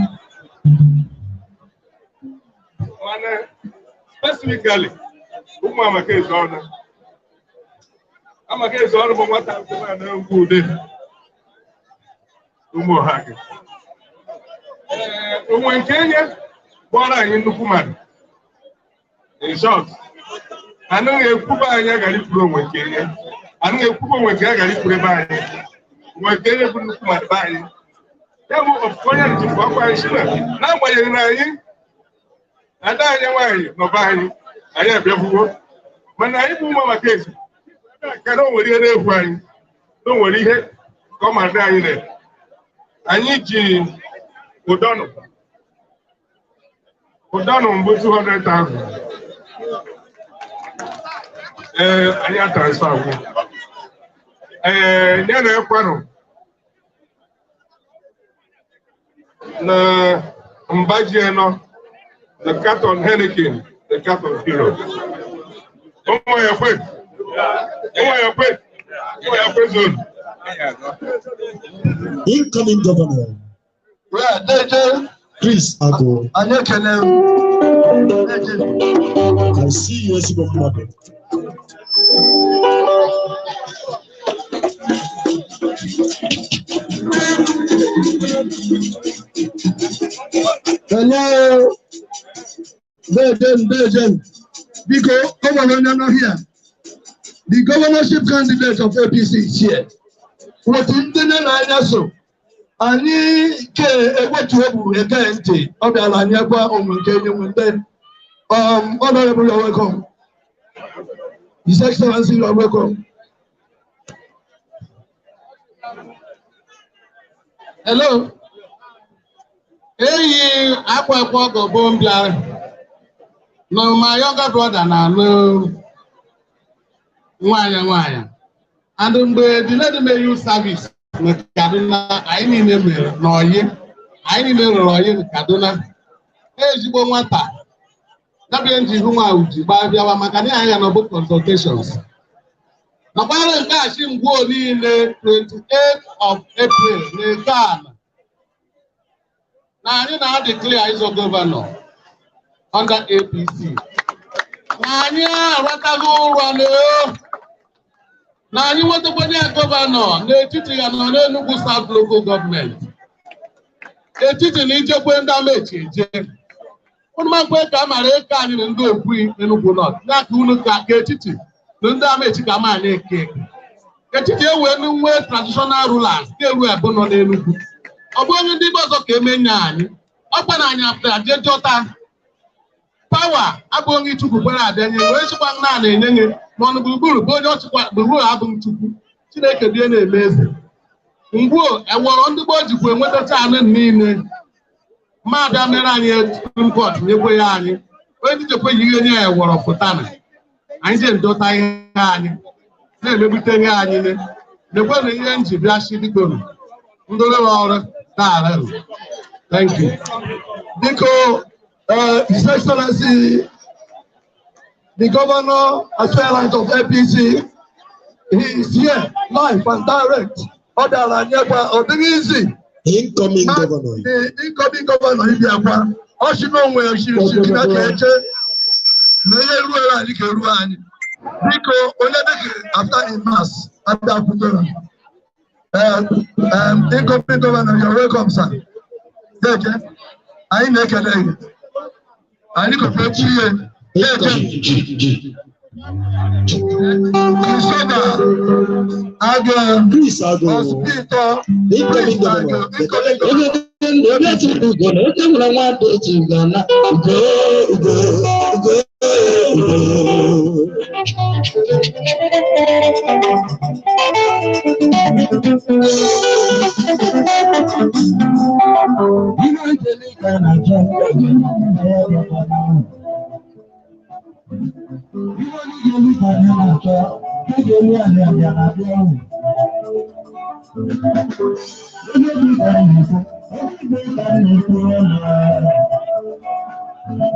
mana specifically ụmụ Amaka Ezeọnụ. Amaka Ezeọnụ bụ nwata akwụkwọ na ugwu ude ụmụ ọha gị. Ee, onwe nke enye gbọrọ anyị nnukwu mmadụ. In short, anaghị ekwuba anyị agara ikwuru onwe nke enye, anaghị ekwuba onwe nke agara ikwuru ebe anyị. Onwe nke enye bụ nnukwu mmadụ be anyị. Ya bụ ofufe onye njikwa ọkwa anyị si na n'agbanyeghị na anyị ada anyị nwaanyị nọba anyị, anyị abịakwuo, mana anyị bụ ụmụ Amaka Eze ka na o nwere ihe na-egwu anyị, na o nwere ihe ka ọ ma dị anyị na anyị ji ụdọnụ ụdọnụ mbụ 200,000. Ee, anyị atransfa gwụ. Ee, ya na ekwanụ na mba ji enọ the carton Heineken, the carton Hero. Ụmụ ya kwe, ụmụ ya kwe, ụmụ ya kwe zone. Incoming governor. Deje. Chris Ago. Anyị ekele. Deje. I see you, ezigbo mmadụ. Hello. Dejen, Dejen. Biko, o nwere onye nọ here. The governorship candidate of APC is here. Otu ndị nne na anya so. Anyị ke ewetu egwu eke ntị, ọ bịara anyị gwa onwe nke enye nwe ndị. Honorable, you're welcome. His Excellency, you're welcome. Hello. Eyi akwa ekwe ọgọ bụ m bịara. Na my younger brother na-alụ nwaanyị nwaanyị. And mgbe the lady mere youth service na Kaduna, anyị niile mere n'Oyi. Anyị niile rụrụ Oyi na Kaduna. Ezigbo nwata. Dabere nji ihu nwa uji gbaa bịawa maka na anyị nọ bụ consultations. Nakwara nke a shi ngwuo niile 28 of April na Ghana. Na anyị na-adeclare ịzọ gọvanọ under APC. Na anyị arataghị ụra na na anyị nwetakwanye gọvanọ n'etiti ya nọ n'Enugu South Local Government. Etiti na ijekwe ndị amechi eje. Unu makwe ka a mara eke anyị na ndị okwu Enugu North. Ya ka unu ka etiti na ndị amechi ka ma anyị eke. Etiti ewee nwee traditional rulers ga-eru ebe nọ n'Enugu. Ọ bụ onye ndị ọzọ ka emenye anyị. Ọ kpa na anyị apụtara jee jọta. Pawa abụghị Chukwu kwere abịanye wee chịkwa nna na-enye nye ma ọnụ gburugburu bụ onye ọchịkwa gburugburu abụghị Chukwu. Chineke bie na-eme eze. Ngwuo ewọrọ ndị gboo jikwa enwetacha anụ niile. Ma abịa mere anyị Supreme Court nyekwe ya anyị. Onye dijekwe yi ihe nye ya ewọrọ pụtana. Anyị je ndọta ihe anyị na-emegbute ihe anyị ne. Lekwe na ihe nji bịa shi bikonu. Ndị rụrụ ọrụ daara. Thank you. Biko, His Excellency, the governor aspirant of APC, he is here live and direct. Ọ dara anyị ekwe, ọ dịghị izi. Incoming governor. The incoming governor Ibiakwa, ọ sị na onwe ya shiri shiri na ka eche na ihe ruo anyị ka eruo anyị. Biko, onye dịka after in mass abịakwutere. Incoming governor, you're welcome, sir. Deje, anyị na-ekele gị. Anyị kọfere chi ihe. Deje. Christopher Agụ. Chris Ago. Hospital. Incoming governor. Ugo na oke nwere nwata otu ugo na ugo ugo ugo ugo.